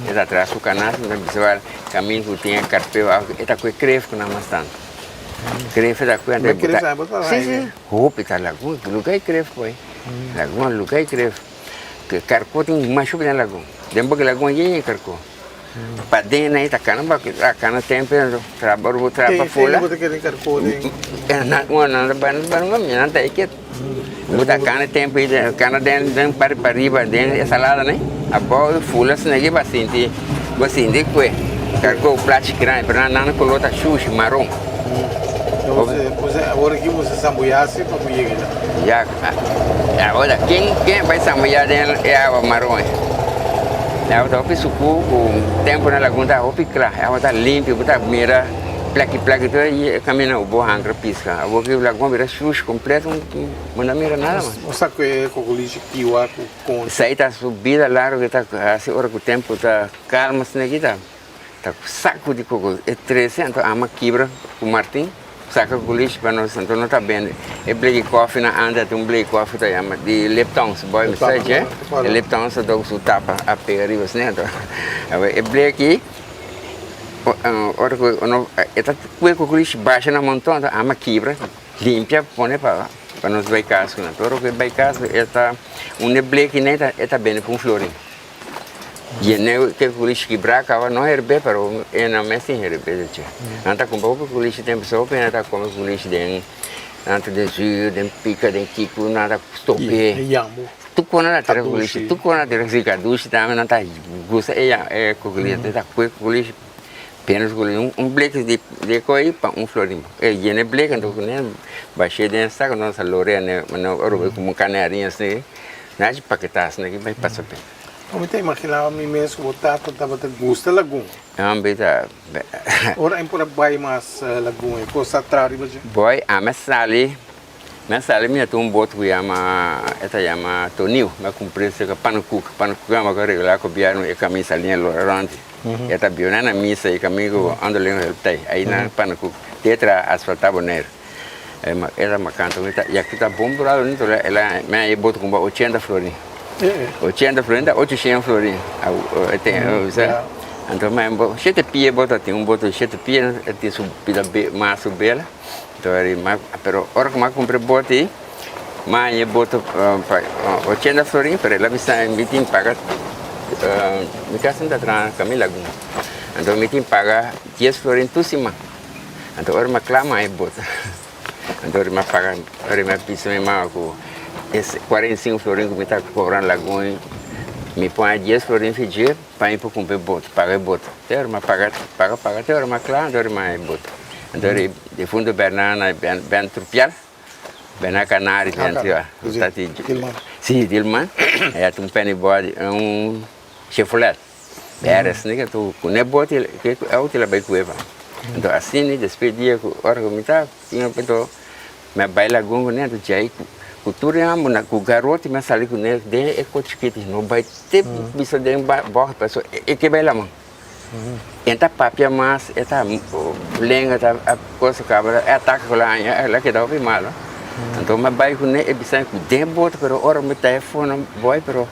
E ta traha su canas mi ta bisa wal caminda cu tin e carpeo e ta cu e kref cu nan mas tanto. Kref e ta cu anto e buta. Si si hopi ta lagun luga e kref boy lagun luga e kref. Karkó tin masha den lagun. Den boka lagun yen yen karkó. Paden nan ta kana ba a kana tempe traba ora bo traba fula. Bo ta kere karkó den. Nan nan ta bai nan nan ta eket. Bo ta kana tempe kana den den pari pariba den e salada nei abou fula snegi bo a sinti bo a sinti kue karkó plachi grandi pero nan nan koló ta shushi maron. Awor aki bo sa sambuyá si pa bo yega la. Ya, ahora ken ken bai sambuyá den e awa maron ei? E awa ta hopi sukú ku tempu na lagun ta hopi kla, e awa ta limpio, bo ta mira plaki plaki tur e kaminda ku bo hankra piska. Awor ki lagun a bira shushi kompleto bo no mira nada mas. Bo sa ku e kokolishi kiwa ku konchi. Esei ta su bida largu e ta hasi ora ku tempu ta kalma asina aki ta. Ta ku saku di koko e trese anto ama kibra ku martin saka ku lishi pa nos anto no ta bende e bleki kofi nan ante ati un bleki kofi ta yama di liptons boy mi sa dje e liptons anto ku su tapa a pega riba asina anto e bleki ora ku no e ta kue ku lishi basha na monton anto ama kibra limpia pone pa pa nos bai kas ku nan anto ora ku e bai kas e ta un e bleki nan e ta bende pa un florin. Yene ke kulishi kibrá kaba no herbé pero e no mes tin herbé de dje. Nan ta kumpra hopi kulishi tempu so hopi hende ta kome kulishi den nan ta den zuur, den pika, den kiku, nan ta stop'é. E yambo. Tur kon nan ta tira kulishi, tur kon nan ta tira si kadushi tambe nan ta gusta e yam e kulishi nan ta kue kulishi pena su kulishi un bleki di di koi pa un florin. E yene bleki anto kuné bash'é den sako nan sa lorea ne ora bo kumu kane harinha asina Nachi paketá asina ki bai pasa ben. Bo mi ta imaginá mi mes ku bo tata tabata gusta lagun. Hombre ta. Ora en por a bai mas lagun e kos ta tra riba dje. Boy ami a sali mi a sali mi a tuma un bot ku yama e ta yama Toniu mi a kumpr'é serka Pannekoek Pannekoek a maka regulá gobièrnu e kaminda sali na lora rònt e ta biu nan na misa e kaminda ku Onderlinge Hulp ta ei na Pannekoek te tra asfaltá Bonaire. Era makanto mi ta y aki ta bon brado ni tole ela me a boto kumba 80 florin. 80 florin ta 800 florin. Te anto me bo shete pia boto tin un boto shete pia tin su pida mas su bela. Anto eri ma pero ora ku mi a kumpra e boto ei mi a haña e boto pa 80 florin pero el a bisa mi tin paga mi kasa ta traha Camila Lagun anto mi tin paga 10 florin tur siman. Anto ora mi a klama e bota, anto ora mi a paga, ora mi a bisa mi mama ku e 45 florin ku mi ta kobra na lagun, mi pon a 10 florin fi dje pa mi por kumpra e bota, paga e bota. Te ora mi a paga, paga, paga, te ora mi a kla, anto ora mi a haña e bota. Anto ora e difunto Bernardo na Ben Trupial, Bernardo Canari, Dilman. Si, Dilman, e a tin un penny body, un Chevrolet. Era asina ke tu ku ne bote ke auto la bai kueba. Anto asina despues dia ku ora ku mi ta tin anto mi a bai lagun ku ne anto djai ku tur e ambo na ku garoti mi a sali ku ne den e kochi chikito no bai te bisa den bògt pasobra e ke bai laman. E ta papia mas e ta lenga ta kosa kaba e ataka ku la haña la keda hopi malo. Anto mi a bai ku ne e bisa ku den bote pero ora mi ta e fono boy pero.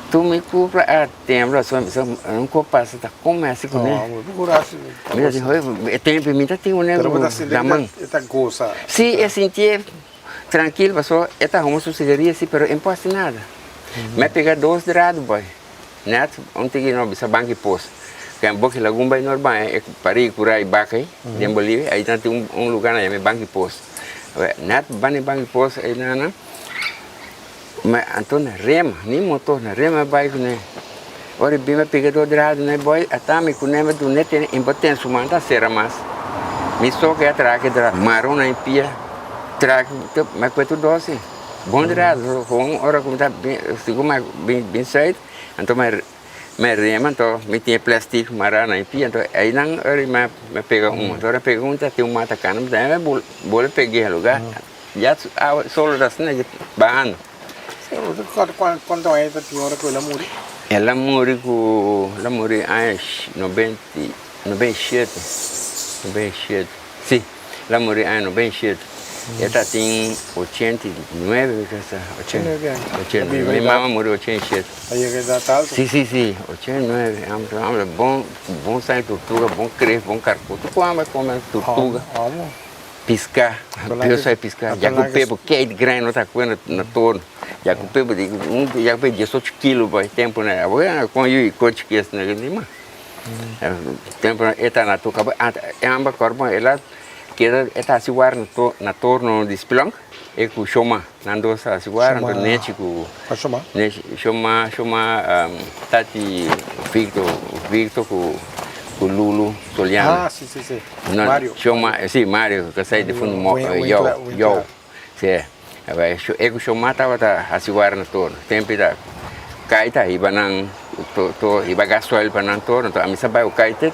Tu mi cupra a tembla so mi un ko pasa ta come asi cu ne. No, bo curashi. Mi ta di hoy e tempo mi ta tin un Pero bo ta sinti la e ta goza. Si e sintié trankil paso e ta huma su cigaria si pero e no por hasi nada. Mi a pega dos drado boy net un tiki no bisa banki pos ke boki lagun bay normal e pari cura e baka ey den Bolivia ahí nan tin un lugar nan yama banki pos net banda banki pos ey nan. Ma anto na rema, ni motor, na rema bai ku ne. Ora e bin a piga do drado na e boi, ata mi ku ne a duna tene, i bo ten su man ta sera mas. Mi so ke a traha ke drado, maron na e pia, traha ke, ma kue tur dosi. Bon rato, gewoon ora ku mi ta bin, sigun mi a bin bin sùit, anto mi a mi a rema, anto mi tin e plastic mará na mi pia, anto einan ora mi a mi a pega un, anto ora mi a pega un ta tin un mata kana, mi ta bole peg'é lugá, ya awa solo ta asina bahando. Kuantu aña ta tin ora ku el a muri? El a muri ku, el a muri aña noventa i 97, 97, si, el a muri aña 97, e ta tin 89 mi pensa, 89, mi mama muri 87. A yega edat alto? Si, si, si, 89, amo bon, bon saña tortuga, bon kref, bon karko, tur ku amo a kome tortuga. Amo. Piská, Dios sabe piská, ya ku pepo keit gran no ta kué na torno, ya ku pepo di un ya ku pepo 18 kilo pa e tempo na, awor kon yu i kochi kes na di mas. Tempo e ta na toka e amba kòrpo el a keda e ta hasi wara na torno di spelonk e ku shoma nan dos ta hasi wara anto nechi ku nechi shoma shoma tati Victor Victor ku ku Lulu Soliano shoma si Mario ku sai di fundu Yòu Yòu si e ku shoma tabata hasi wara na torno tempo e ta kai ta hiba nan to hiba gasoil pa nan torno to ami sa bai okai te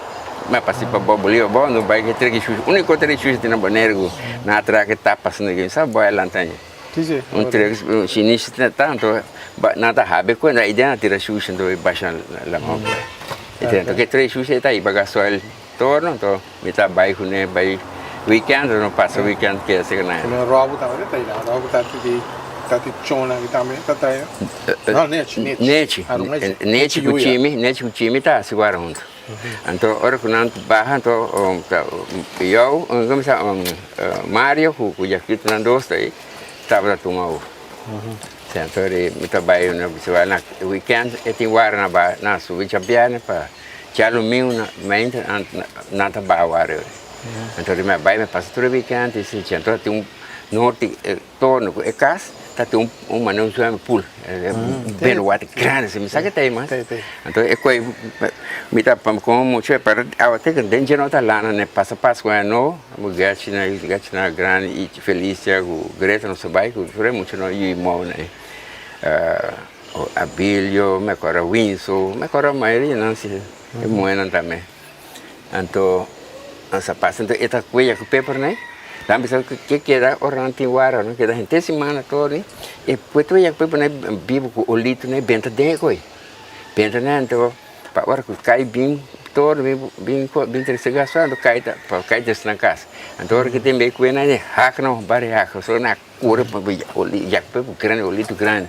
mi a pasa pa bo Bolívar bo no bai ke treki shushi uniko treki shushi tin na Boneiru ku nan a traha ke tapa asina ke mi sa bai lanta aña un treki shinishi ta anto nan ta habi kuenta i den a tira shushi anto e basha laman anto ke treki shushi ta hiba gasoil torno anto mi ta bai kuné bai weekend no pasa weekend ke asina na. Kuné Robo tambe ta traina, Robo ta di ta di chona aki tambe ta traina. No, Nechi, Nechi. Nechi, Nechi ku Chimi, Nechi ku Chimi ta hasi wara huntu. Anto ora ku nan baha anto yow, komo sa Mario ku Jaquito nan dos ta ei tabata tuma over. Anto mi ta bai na weekend e tin wara na ba na subi djabièrnè pa. Djalumingu na mainta nan ta baha wari ori. Anto di mi bai mi pasa tur e weekend i si anto tin un norte torno ku e kas ta tin un manera un swimming pool beno water grandi si mi sa ke ta ei mas. Anto e koi mi ta komo mucha pero awa te den dje no ta lana ne pasa paskua no gachi na gachi na grandi i Felicia ku Greta nos a bai ku tur e mucha no yui mou na ei. Abilio, mi acorda Winso, mi acorda mayoria nan si, e muhernan tambe. Anto nos a pasa, anto e ta cueya cu peper nei, nan bisa cu ke keda ora nan tin wara, nan keda henter simana todo ni, e cueya cu peper nei bibo cu olito nei benta den e coy, benta den anto pa ora cu cay bin todo bin bin bin trece gasoil anto cay ta pa cay des nan cas, anto ora cu tin bay cuena hak nan bari hak, so nan a cura pa ya cu peper grandi olito grandi.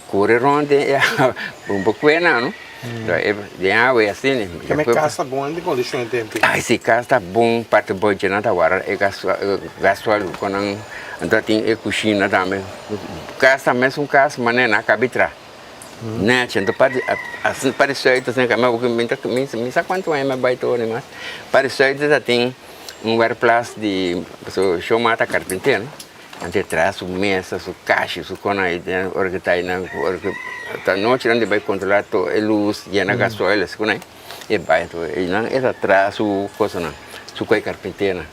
Kore rond den e awa, bo por kue nan no. Den awa e asina. Keme e kas ta bon den kondishon e tempu? Ai si kas ta bon, parti bo dje nan ta warda e gasoil ku nan, anto tin e kushina tambe. Kas ta mesun kas manera nan a kabi traha. Nechi, anto parti asina parti sùit asina kame mi sa kuantu aña mi a bai tur mas. Parti sùit ta tin un werkplaats di pasobra shon mata karpinter no. Nan ta traha su mesa, su kashi, su kona i den ora ku ta einan ora ku ta nochi nan ta bai kontrolá tur e lus yena gasoil esei ku nan e bai anto einan e ta traha su kosanan su koi karpinternan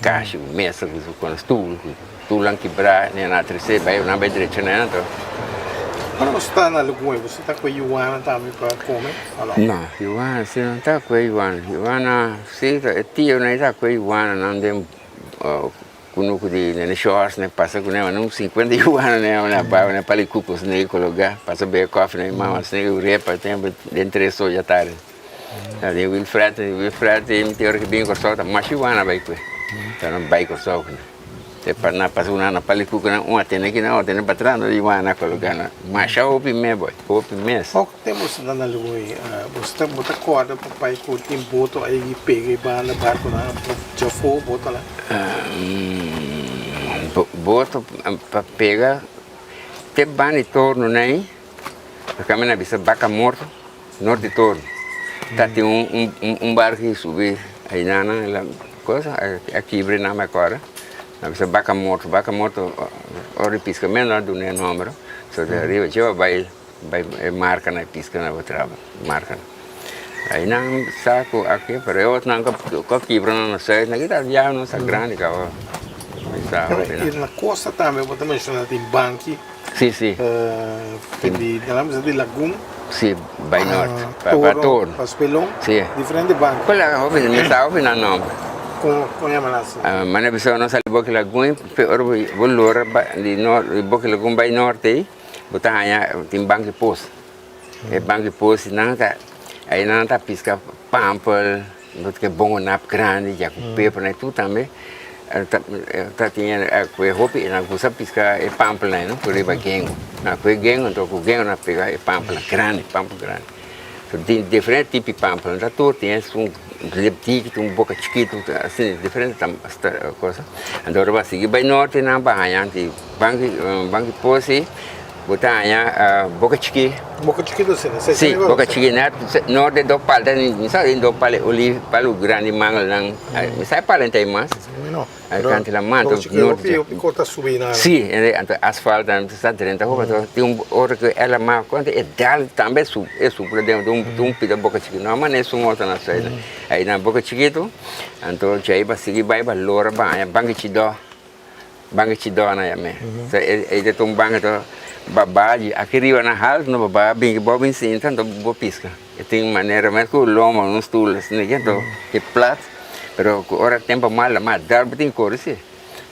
kashi ku mesa ku su kona stul ku stulnan kibrá nan a trese bai nan bai drecha nan anto. Ora bo sta na Lugui bo ta kue yuana tambe pa kome o no? No, yuana si no ta kue yuana, yuana si e tionan ta kue yuana nan den Kunuku di nene shorts ne pasa ku ne un 50 yuana ne na ba na pali kukus ne kologa pasa bebe kofi na mi mama sne repa tempo den tres or ya tardi na den Wilfred Wilfred mi tin ora ki bin Kòrsou ta mas yuana bai kue ta nan bai Kòrsou ku ne te na pasa ku nan na pali kuku nan un a tene aki nan otro a tene patras nan yuana kologa nan masha hopi mes boy hopi mes. Poko tempu bo ta na Lugui bo ta kòrda papai ku tin boto ayi pega e banda barkunan djafó botonan. Boto pa pega te banda di torno nei kami na bisa baka morto nort di torno ta tin un barco ki subi ainana la cosa a kibra nan mi acorda na bisa baka morto baka morto ora di pisca meno nan a duna e nomber so di ariba dje bai Bai e marca na e pisca na bo traba marca na. Ai nan sa cu aki pero e otro nan cu a kibra nan na suid na kita ya no sa grandi caba. gusta hopi I na kosta tambe bo ta menshoná tin banki. Sí, sí. Di nan bisa di Lagun. Sí, bai nort. Pa pa Torno. Pa Spelon. Sí. Diferente banki. Kul a hopi, mi sa hopi nan nomber. Kon kon yama nan así? Mane bisa nos sali Boki Lagun pe ora bo lora di nort di Boki Lagun bai norte ei bo ta haña tin banki pos. E banki pos nan ta ei nan ta piska pampel. Bo ta ke bongo nap grandi ya ku peper nan tur tambe ta tin ku e hopi nan gusta piska e pampelnan no ku riba gengo nan ku e gengo anto ku gengo nan pega e pampelnan grandi pampel grandi so tin diferente tipo di pampel ta tur tin esun lip diki tin un boka chikitu asina diferente cosa anto ora bo a sigui bai norte nan ba haña di banki posi. Bo ta haña Boka Chikí. Boka Chikí ta asina? Sí, Boka Chikí. Nort di dos pal ta mi sa di dos pal olive, palu grandi mangelnan. Mi sa e pal ta ei mas. No. Kanti la man. Boka Chikí hopi hopi kos ta subi na. Sí, anto asfalt ta sa drenta hopi. Anto tin un ora ku el a maka kuantu e dal tambe e supla den un pida Boka Chikí. No a manera esun otro na suela. Ei na Boka Chikitu anto djei ba sigui bai ba lora ba haña Banki Chidó. Banki Chidona ya me. So e ta un banki to baba di aki riba na haltu no baba bin bo bin sinta anto bo piska. E tin manera mes ku loma un stul asina ke anto e plat pero ku ora tempo mal la mas dal bo tin kore si.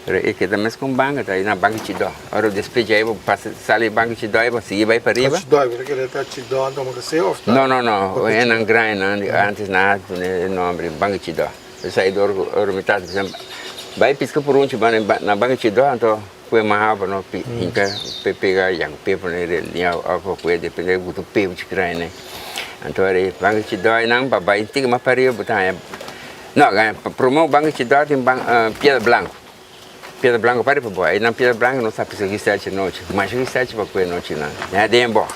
Pero e keda mes ku un banki ta na banki Chidó. Ora despues djei bo pasa sali banki Chidó i bo sigui bai pariba. Chidó bo ta kere ta Chidó anto bo ta se of ta? No no no e nan grandi nan antes nan a pone e nomber banki Chidó. Esei dor ku ora mi tata bisa bai piska purunchi na banki chidó anto kue maha pa no hinka pe pega yang pe pa no liña of kue depende ku tu pe chi krai ne anto ora banki chidó einan pa bai tiki mas pariba bo ta haña no prome banki chidó tin piedra blanco piedra blanco pari pa bo einan piedra blanco no sa piska kisechi nochi masha kisechi pa kue nochi nan nan den bògt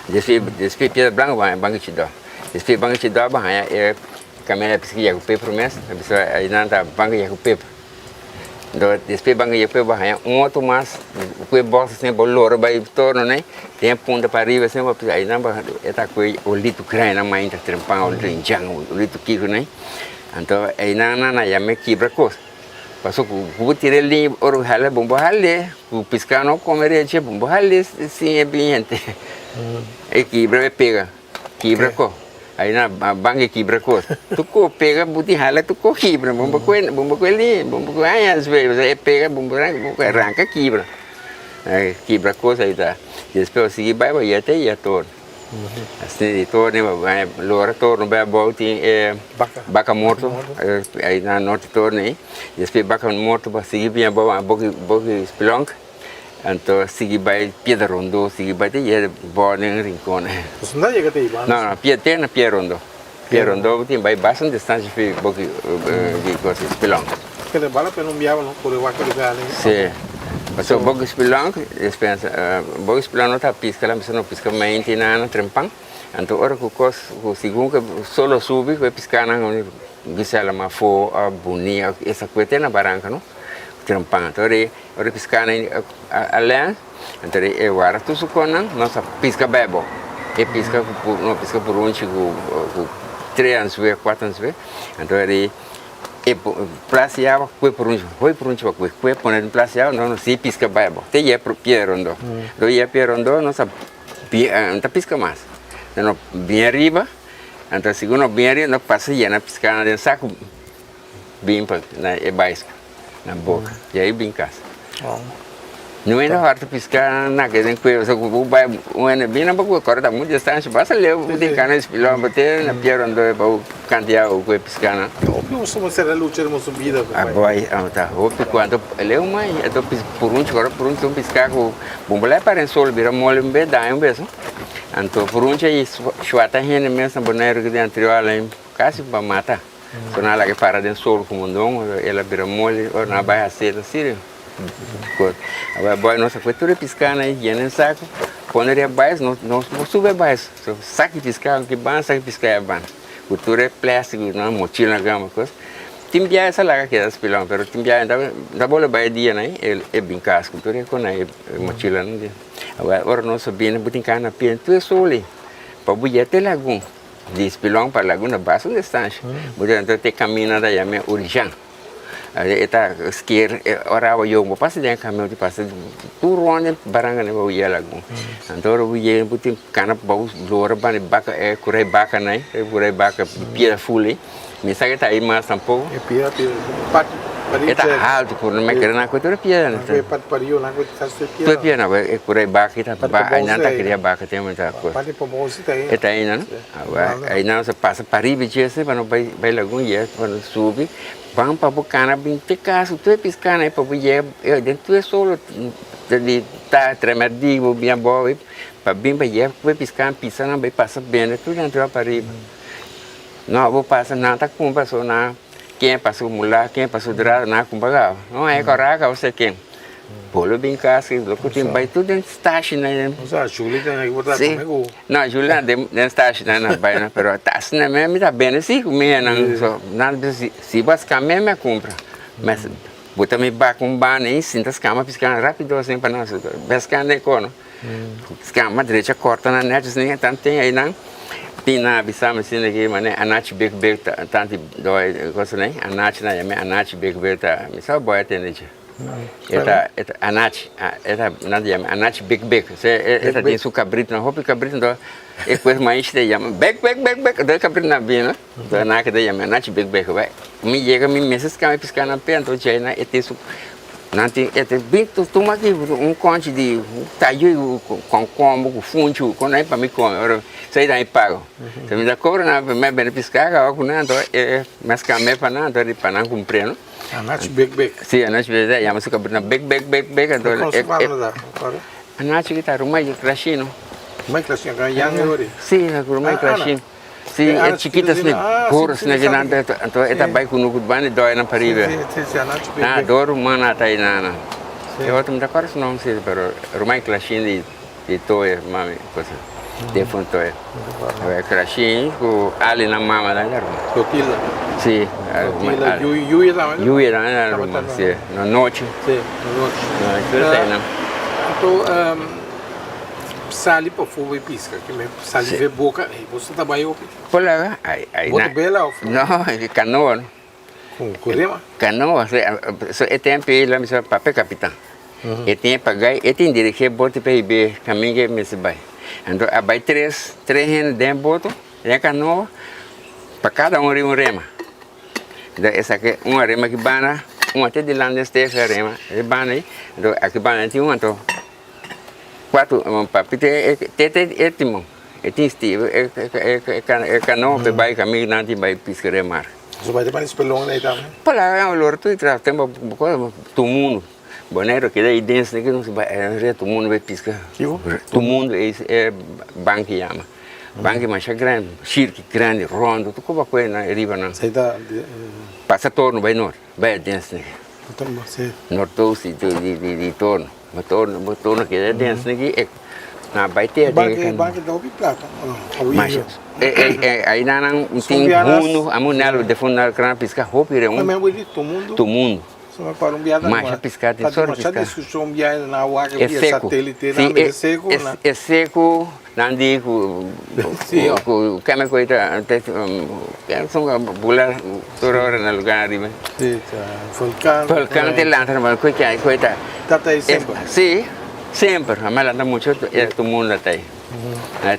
despues piedra blanco bo haña banki chidó despues banki chidó bo haña e. Caminda bisa ki yaku pepper mes, a bisa einan ta banca yaku pepper. Enton despues banca yaku pepper bo haña un otro mas ku e bòs asina bo lora bai torno nei, tin e punta pa riba asina bo pisa einan bo e ta ku e olito grandi nan mainta trempan olito injan olito kiko nei. Anto einan nan a yama e kibra kos, pasobra ku bo tira e liña ora bo hala bo hal'e ku piska no kome rechi bo hal'e sin e bin henter e kibra e pega. Kibra ko. Ai na banki kibra ko. Tu ko pega buti hala tu ko kibra. Bumba kue bumba kue li bumba kue aña despues e pega bumba ranka bumba ranka kibra. Kibra kos ai ta. Despues bo sigui bai bo yete ya torno. Asina di torno bo bai lora torno bai abou tin e baka morto ai na norte torno ei. Despues baka morto bo sigui bin abou boki spelonk. Anto sigui bai Piedra Rondó, sigui bai te yega bo den Rincon. Pues no yega te Ibana. No, no, pia te na Piedra Rondó. Piedra Rondó tin bai bastante distancia fi bo ki di cosa Spelonk. Kende bala pena un biaha no kore wak lugar den. Si. Paso bo ki Spelonk, despensa, bo ki Spelonk no ta pisca la mester no pisca mainti nana trempan. Anto ora ku kos ku segun ku sol a subi ku e piscanan gisela mafo of buni of esa kue te na baranca no trempan. Anto ora Ora e piskanan a lens, anto e wara tur su konnan, nos a piska bebo. E piska ku no piska purunchi ku ku tres ansue, kuater ansue. Anto e e plas di awa kue purunchi, hoi purunchi pa kue, kue pone den plas di awa, nos sigui piska bebo te yega pia rondó. Lo yega pia rondó nos a no ta piska mas. No bin ariba, anto segun no bin ariba no pasa yena piskanan den saku bin pa na e baiska. Na boka y ahí bin casa. No hende harta pisca na ke den cueva so ku bai un hende bin na boka kore ta mucho distancia basta leu bo tin cana espilon bo te na pier rondo pa bo cantia ku e pisca nan. Hopi un suma sera lucha den boso bida ku bai. Aboy ta hopi cuanto leu mai ato purunchi kore purunchi un pisca ku bo bolai para en sol bira mole un bes daña un bes anto purunchi ahi shuata hende mes na Boneiru ki den anterior casi pa mata. So nan a laga e para den sol ku mondon, el a bira moli, ora nan a bai hasi el asina. Awor boy nos a kue tur e piskanan ei yena den saku, pone riba bais, nos no por subi e bais. So saki piska aki ban, saki piska aya ban. Ku tur e plastic, nan mochila nan gamba kos. Tin biaha esa laga keda spilon, pero tin biaha ta bole bai e dianan ei, e bin kas ku tur e kos nan, e mochilanan. Awor ora nos a bini bo tin kana pia tur e sol ei pa bo yega te lagun. Di Spilon pa Laguna basta un distansha. Bo ta entra te camina ta yama Urijan. E ta sker ora awa yong bo pasa den e kamion ti pasa tur rond den baranka nan bo yega lagun. Anto ora bo yega bo tin kana bou lora banda baka e kurai baka nan e kurai baka piedra ful ei. Mi sa ke ta ei mas tampoko. E piedra piedra parti E ta haltu ku no me kere nan ku tur e piedra nan. E parti pariu nan ku ta tur e piedra. Tur e piedra nan e kurai baka ta ba nan ta kria baka tempo ta ku. Parti pa bou si ta ei. E ta ei nan. Ei nan sa pasa pariba djese pa no bai bai lagun yes pa no subi. Ban pa bo kana bin te kas ku tur e piskana ei pa bo yega den tur e solo di ta tremerdí bo bin abou pa bin pa yega ku e piskana pisa nan bai pasa bende tur nan ta pariba. No bo pasa nan ta kumpra so nan ken pa su mula ken pa su drada nan a kumpra kaba no e kora kaba se ken bolo bin kas loke tin bai tur den stashi nan Osa Julie ta nan por ta kome ku No Julie nan den stashi nan a bai no pero ta asina mi ta bende si ku mi nan so nan bisa si bo a skama mi a kumpra mes bo ta mi bak un banda ei sinta skama piska rapido asin pa nan bes kanda e kono. Skama drecha korta nan nèchi asina tan ten einan tin nan a bisa mi asina ki manera anachi bek bek ta tanti dòi cosa nei anachi nan yam'é anachi bek bek ta mi sa bo a tende dje e ta e ta anachi e ta nan ta yam'é anachi bek bek osea e ta tin su kabritonan hopi kabrito anto e pues maishi ta yama bek bek bek bek anto e kabritonan a bini anto nan a keda yam'é anachi bek bek mi yega mi mester skama e piska nan p'e anto djei nan e tin su Nan tin e tin bin tuma aki un konchi di tayu ku konkomber ku funchi ku kon pa mi kome ora esei ta mi pago. Si mi ta kobra nan pa mi bende piska kaba ku nan anto e mes kambia pa nan anto pa nan kumpr'é no. Anachi bek bek. Si anachi bek bek yama su kabri nan bek bek bek bek anto Kon su palabra ta? Anachi ki ta rumai krashino. Rumai krashino ka yang e ori? Si rumai krashino. Si e chikito asina goro asina ki nan ta anto e ta bai ku nuku banda e dòi nan pariba. Na do ruman nan ta ei nan. E otro mi ta kòrda su nòmber si pero ruman Clashin di di Toya mami cosa defunto Toya. Clashin ku Ali nan mama nan ta ruman. Clotilda. Si. Clotilda Yuya tambe. Yuya tambe ta ruman si na nochi. Si na nochi. Anto sali pafó bai piska ke me sali ve boka ei bo sa ta bai hopi. Por laga ai ai Bo ta bela of no kanoa no. Ku rema? Kanoa so e tempo ei la mi sa papia kapitan e tin e pagai e tin dirigí e bote pa hibe kaminda ke mester bai anto a bai tres tres hende den e boto den e kanoa pa kada un riba un rema anto esaki un a rema aki banda un a te dilanti den stef a rema e banda ei anto aki banda tin un anto. Cuatro papi te te te e timon e tin steve e e e canoa pe bai cami nan tin bai pisca den mar. So bai ta bani spelon ei tambe? Por la olor tur tra tempo tur mundo Boneiru keda ei den esaki nos bai e tur mundo bai pisca. Kiko? Tur mundo e e banki yama banki masha grandi shirki grandi rondo tur koba koe nan riba nan. Esei ta Pasa torno bai nort bai aden esaki. Nortoost di di di torno. Bo torno, bo torno keda den esaki e na bai te den e Banki ta hopi plata o no? Masha ai nan nan tin hundu amu nalo defun nalo kran piska hopi re un tu mundu masha piska tin sor piska e seku si e seku nan di ku ku keme ku ita son bula tur ora na lugar ariba volcan te lanta ku ita Ta ei semper? Si, semper. A mi a lanta mucho e tu mundo ta ei.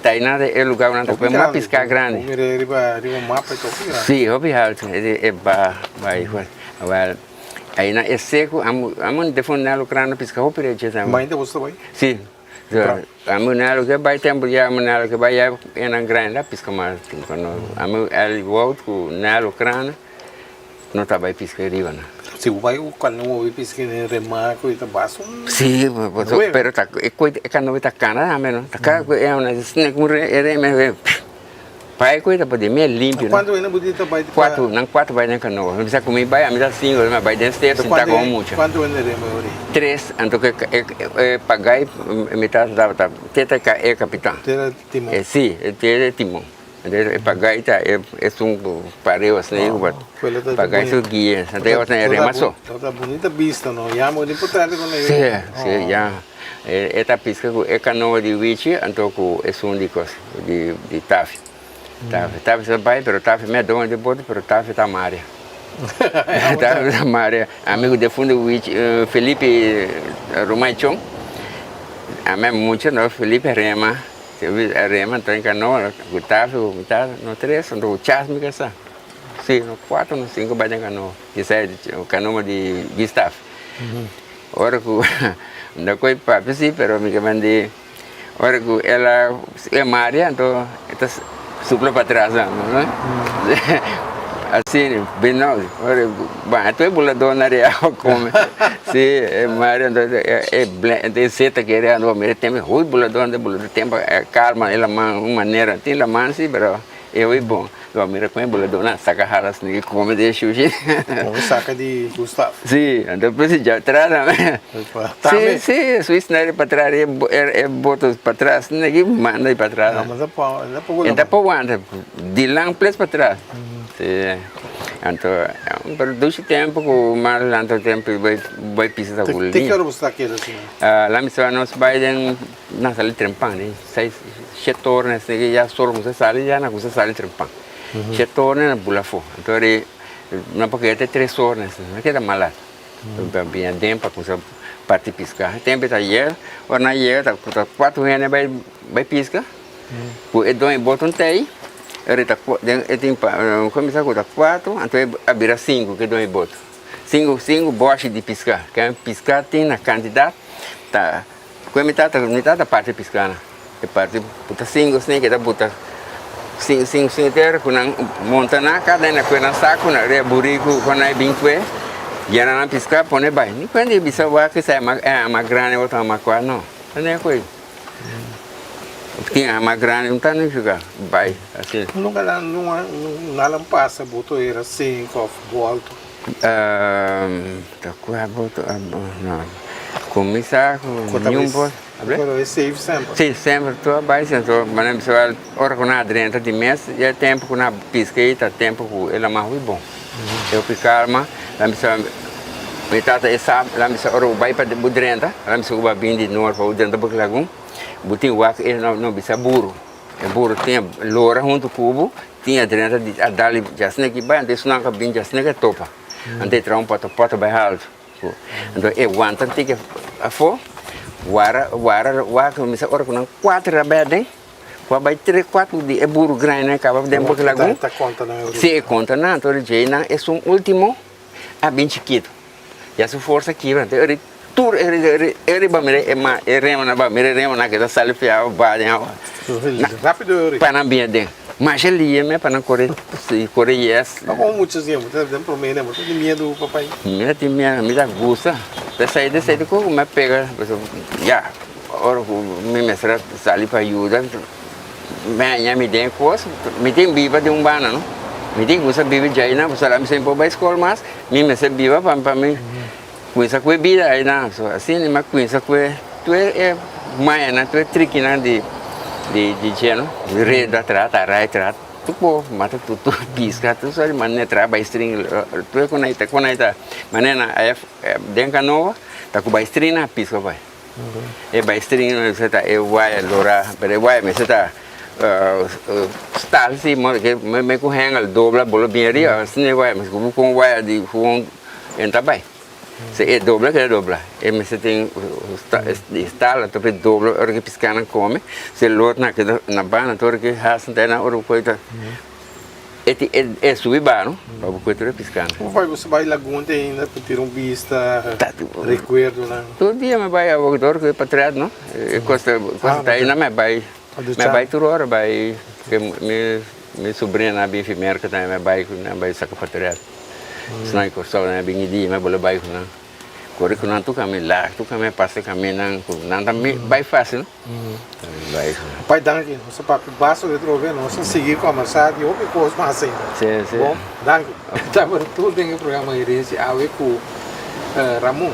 Ta ei nan e lugar nan ta pone mas pisca grandi. Bo mira riba riba mapa e ta hopi grandi. Si, hopi alto. E ba bai Awel ei nan e seco amo defunda lo krano pisca hopi rechi tambe. Mainta bo sta bai? Si. Amo nalo ke bai tempo ya amo nalo ke bai ya e nan grandi a pisca mas. Amo el wout ku nalo krano no ta bai pisca riba nan. Si bo bai ku kanoa bai pisca den remako i ta basta un. Si, pero ta e koi e kanoa ta kana tambe no, ta kada ku e una snake un e reme pa e koi ta pudi mi e limpio no. Kuantu hende bo di ta bai? Kuatro, nan kuatro bai den kanoa, mi bisa ku mi bai ami ta singo mi bai den step sinta ku un mucha. Kuantu hende rema e ora ei? Tres, anto ku e pagai mi tata tabata tete e kapitan. Tete timon. Si, tete timon. E pagai ta esun ku pareu asina ku pagai su guia anto e otro e rema so. Tabata bunita bista no ya mo di potrete ku Sí sí ya e ta piska ku e kanoa di wichi anto ku esun di kos di tafi tafi tafi sa bai pero tafi me doño di bote pero tafi ta maria. Tabata Maria, ami ku defuntu Wichi, Felipe Rumai Chong, ami mucha no, Felipe rema, a rema entra den kanoa ku Tafi ku mi tata, no tres, anto ku Chas mi kasá, si, no kuater no sinku bai den kanoa, kisai kanoa di Gustaf. Ora ku mi ta kohe papia si, pero mi ke mandi. Ora ku el a e maria anto e ta supla patras no asina bin no ora bon tur e bulador na ria awa kome si e maria anto e e seta kere anto mira tempo hopi bulador anto e bulador tempo a kalma e laman un manera tin laman si pero E hopi bon. Lo a mira con e buladónan saca hala sniki come den shushi. Come saca di Gustav. Sí, anto pues dja atras tambe. Tambe. Sí, sí, Swiss na pa atras e e boto pa atras sniki manda pa atras. No, mas ta e ta poco E ta poco wanta, di lang ples pa atras. Sí, anto pero dushi tempo cu mas lanta tempo bay bay pisa ta Te ki ora bo sta keda asina? La mi sa nos bay den. Nan sali trempan den seis shete ora na esei ya solo kuminsa sali ya nan kuminsa sali trempan shete ora nan bula afo anto di nan por keda te tres ora na esei nan keda malat pa bini aden pa kuminsa parti piska e tempo ta yega ora nan yega ta ta kuater hende bai bai piska ku e doño bota un tei ora ta den e tin kuminsa ku ta kuater anto a bira sinku ku e doño bota sinku sinku bòshi di piska piska tin na kantidat ta. Ku mi tata, mi tata parti piskana. E parti buta singu asina ke ta buta singu singu singu tera ku nan monta nan kada hende a kue nan saku nan ria buriku ku nan bin kue yena nan piska pone bai. Ni kuenta e bisa wak esei e ama grandi otro ama kua no. Ta ne kue. Tin ama grandi no ta nifiká bai asina. Nunka nan nan pasa boto era sink òf bòltu. Ta kua boto no kuminsá ku niun bos. Pero e safe semper. Si semper tur a bai anto manera mi bisa ora ku nan a drenta di mes ya e tempu ku nan a piska ei ta tempu ku e laman hopi bon. E hopi kalma nan bisa mi tata e sa nan bisa ora bo bai pa bo drenta nan bisa ku bo a bini di nort pa bo drenta bo lagun bo tin wak e no bisa buru. E buru tin lora huntu ku bo tin a drenta di a dal djasina ki bai anto esnan ka bin djasina ke topa anto e traha un pòto pòto bai haltu anto e wanta tiki afó wara wara wak mester ora ku nan kuater a bai aden ku a bai tres kuater di e buru grandi nan kaba den boki lagun si e konta nan anto djei nan esun ultimo a bin chikitu. Ya su forsa kibra anto eri tur eri eri ba mira e ma e remanan ba mira e remanan ke ta sali fi awa ba den awa Rapido eri. Pa nan bini aden masha lia me pa nan kore kore yes. Pa komo mucha siempre ta den prome den bo ta tin miedu papai? Mi ta tin miedu mi ta gusta ta sai ta sai di koko mi a pega pasobra ya ora ku mi mester a sali pa yuda. Mi haña mi den kos, mi tin biba di un banda no, mi tin kuminsa biba djainan pasobra mi sin por bai skol mas, mi mester biba pa pa mi kuminsa ku e bida ainan, so asina mi a kuminsa ku e tur e mañanan tur e trikinan di di di dje no, reda traha taray traha tur por mata tutu piska tur sort di manera traha bai string tur e konai ta konai ta manera aya den kanoa ta ku bai string nan a piska bai. E baistrin mester ta e waya lora, pero e waya mester ta stal si modo ke me ku hengel dobla bolo bien ariba asina e waya mester ku kon waya di gewoon en ta bai. Si e dobla keda dobla e mester tin stal anto por dobla ora ke piskanan kome si e lotnan keda na banda anto ora ke hasen ta ora ku ta. E ti e subi ba no pa bo kue tur e piskana. Como bai boso bai lagun te ainda pa tira un bista, recuerdonan? Tur dia mi bai awor dor ku e patret no e kosta kosta ta ainda mi bai mi bai tur ora bai ke mi mi subrina a bin fi Merka tambe mi bai ku nan bai saka patret esnan di Kòrsou nan a bin di dia mi bole bai ku nan kore ku nan tur kaminda lag tur kaminda pasa kaminda ku nan ta bai fasil. Pai danki, nos a papia basta di atrobe, nos a sigui kombersá di hopi kos mas ainda. Sí, sí. Bon, danki. Tabata tur den e programa Herencia awe ku Ramon.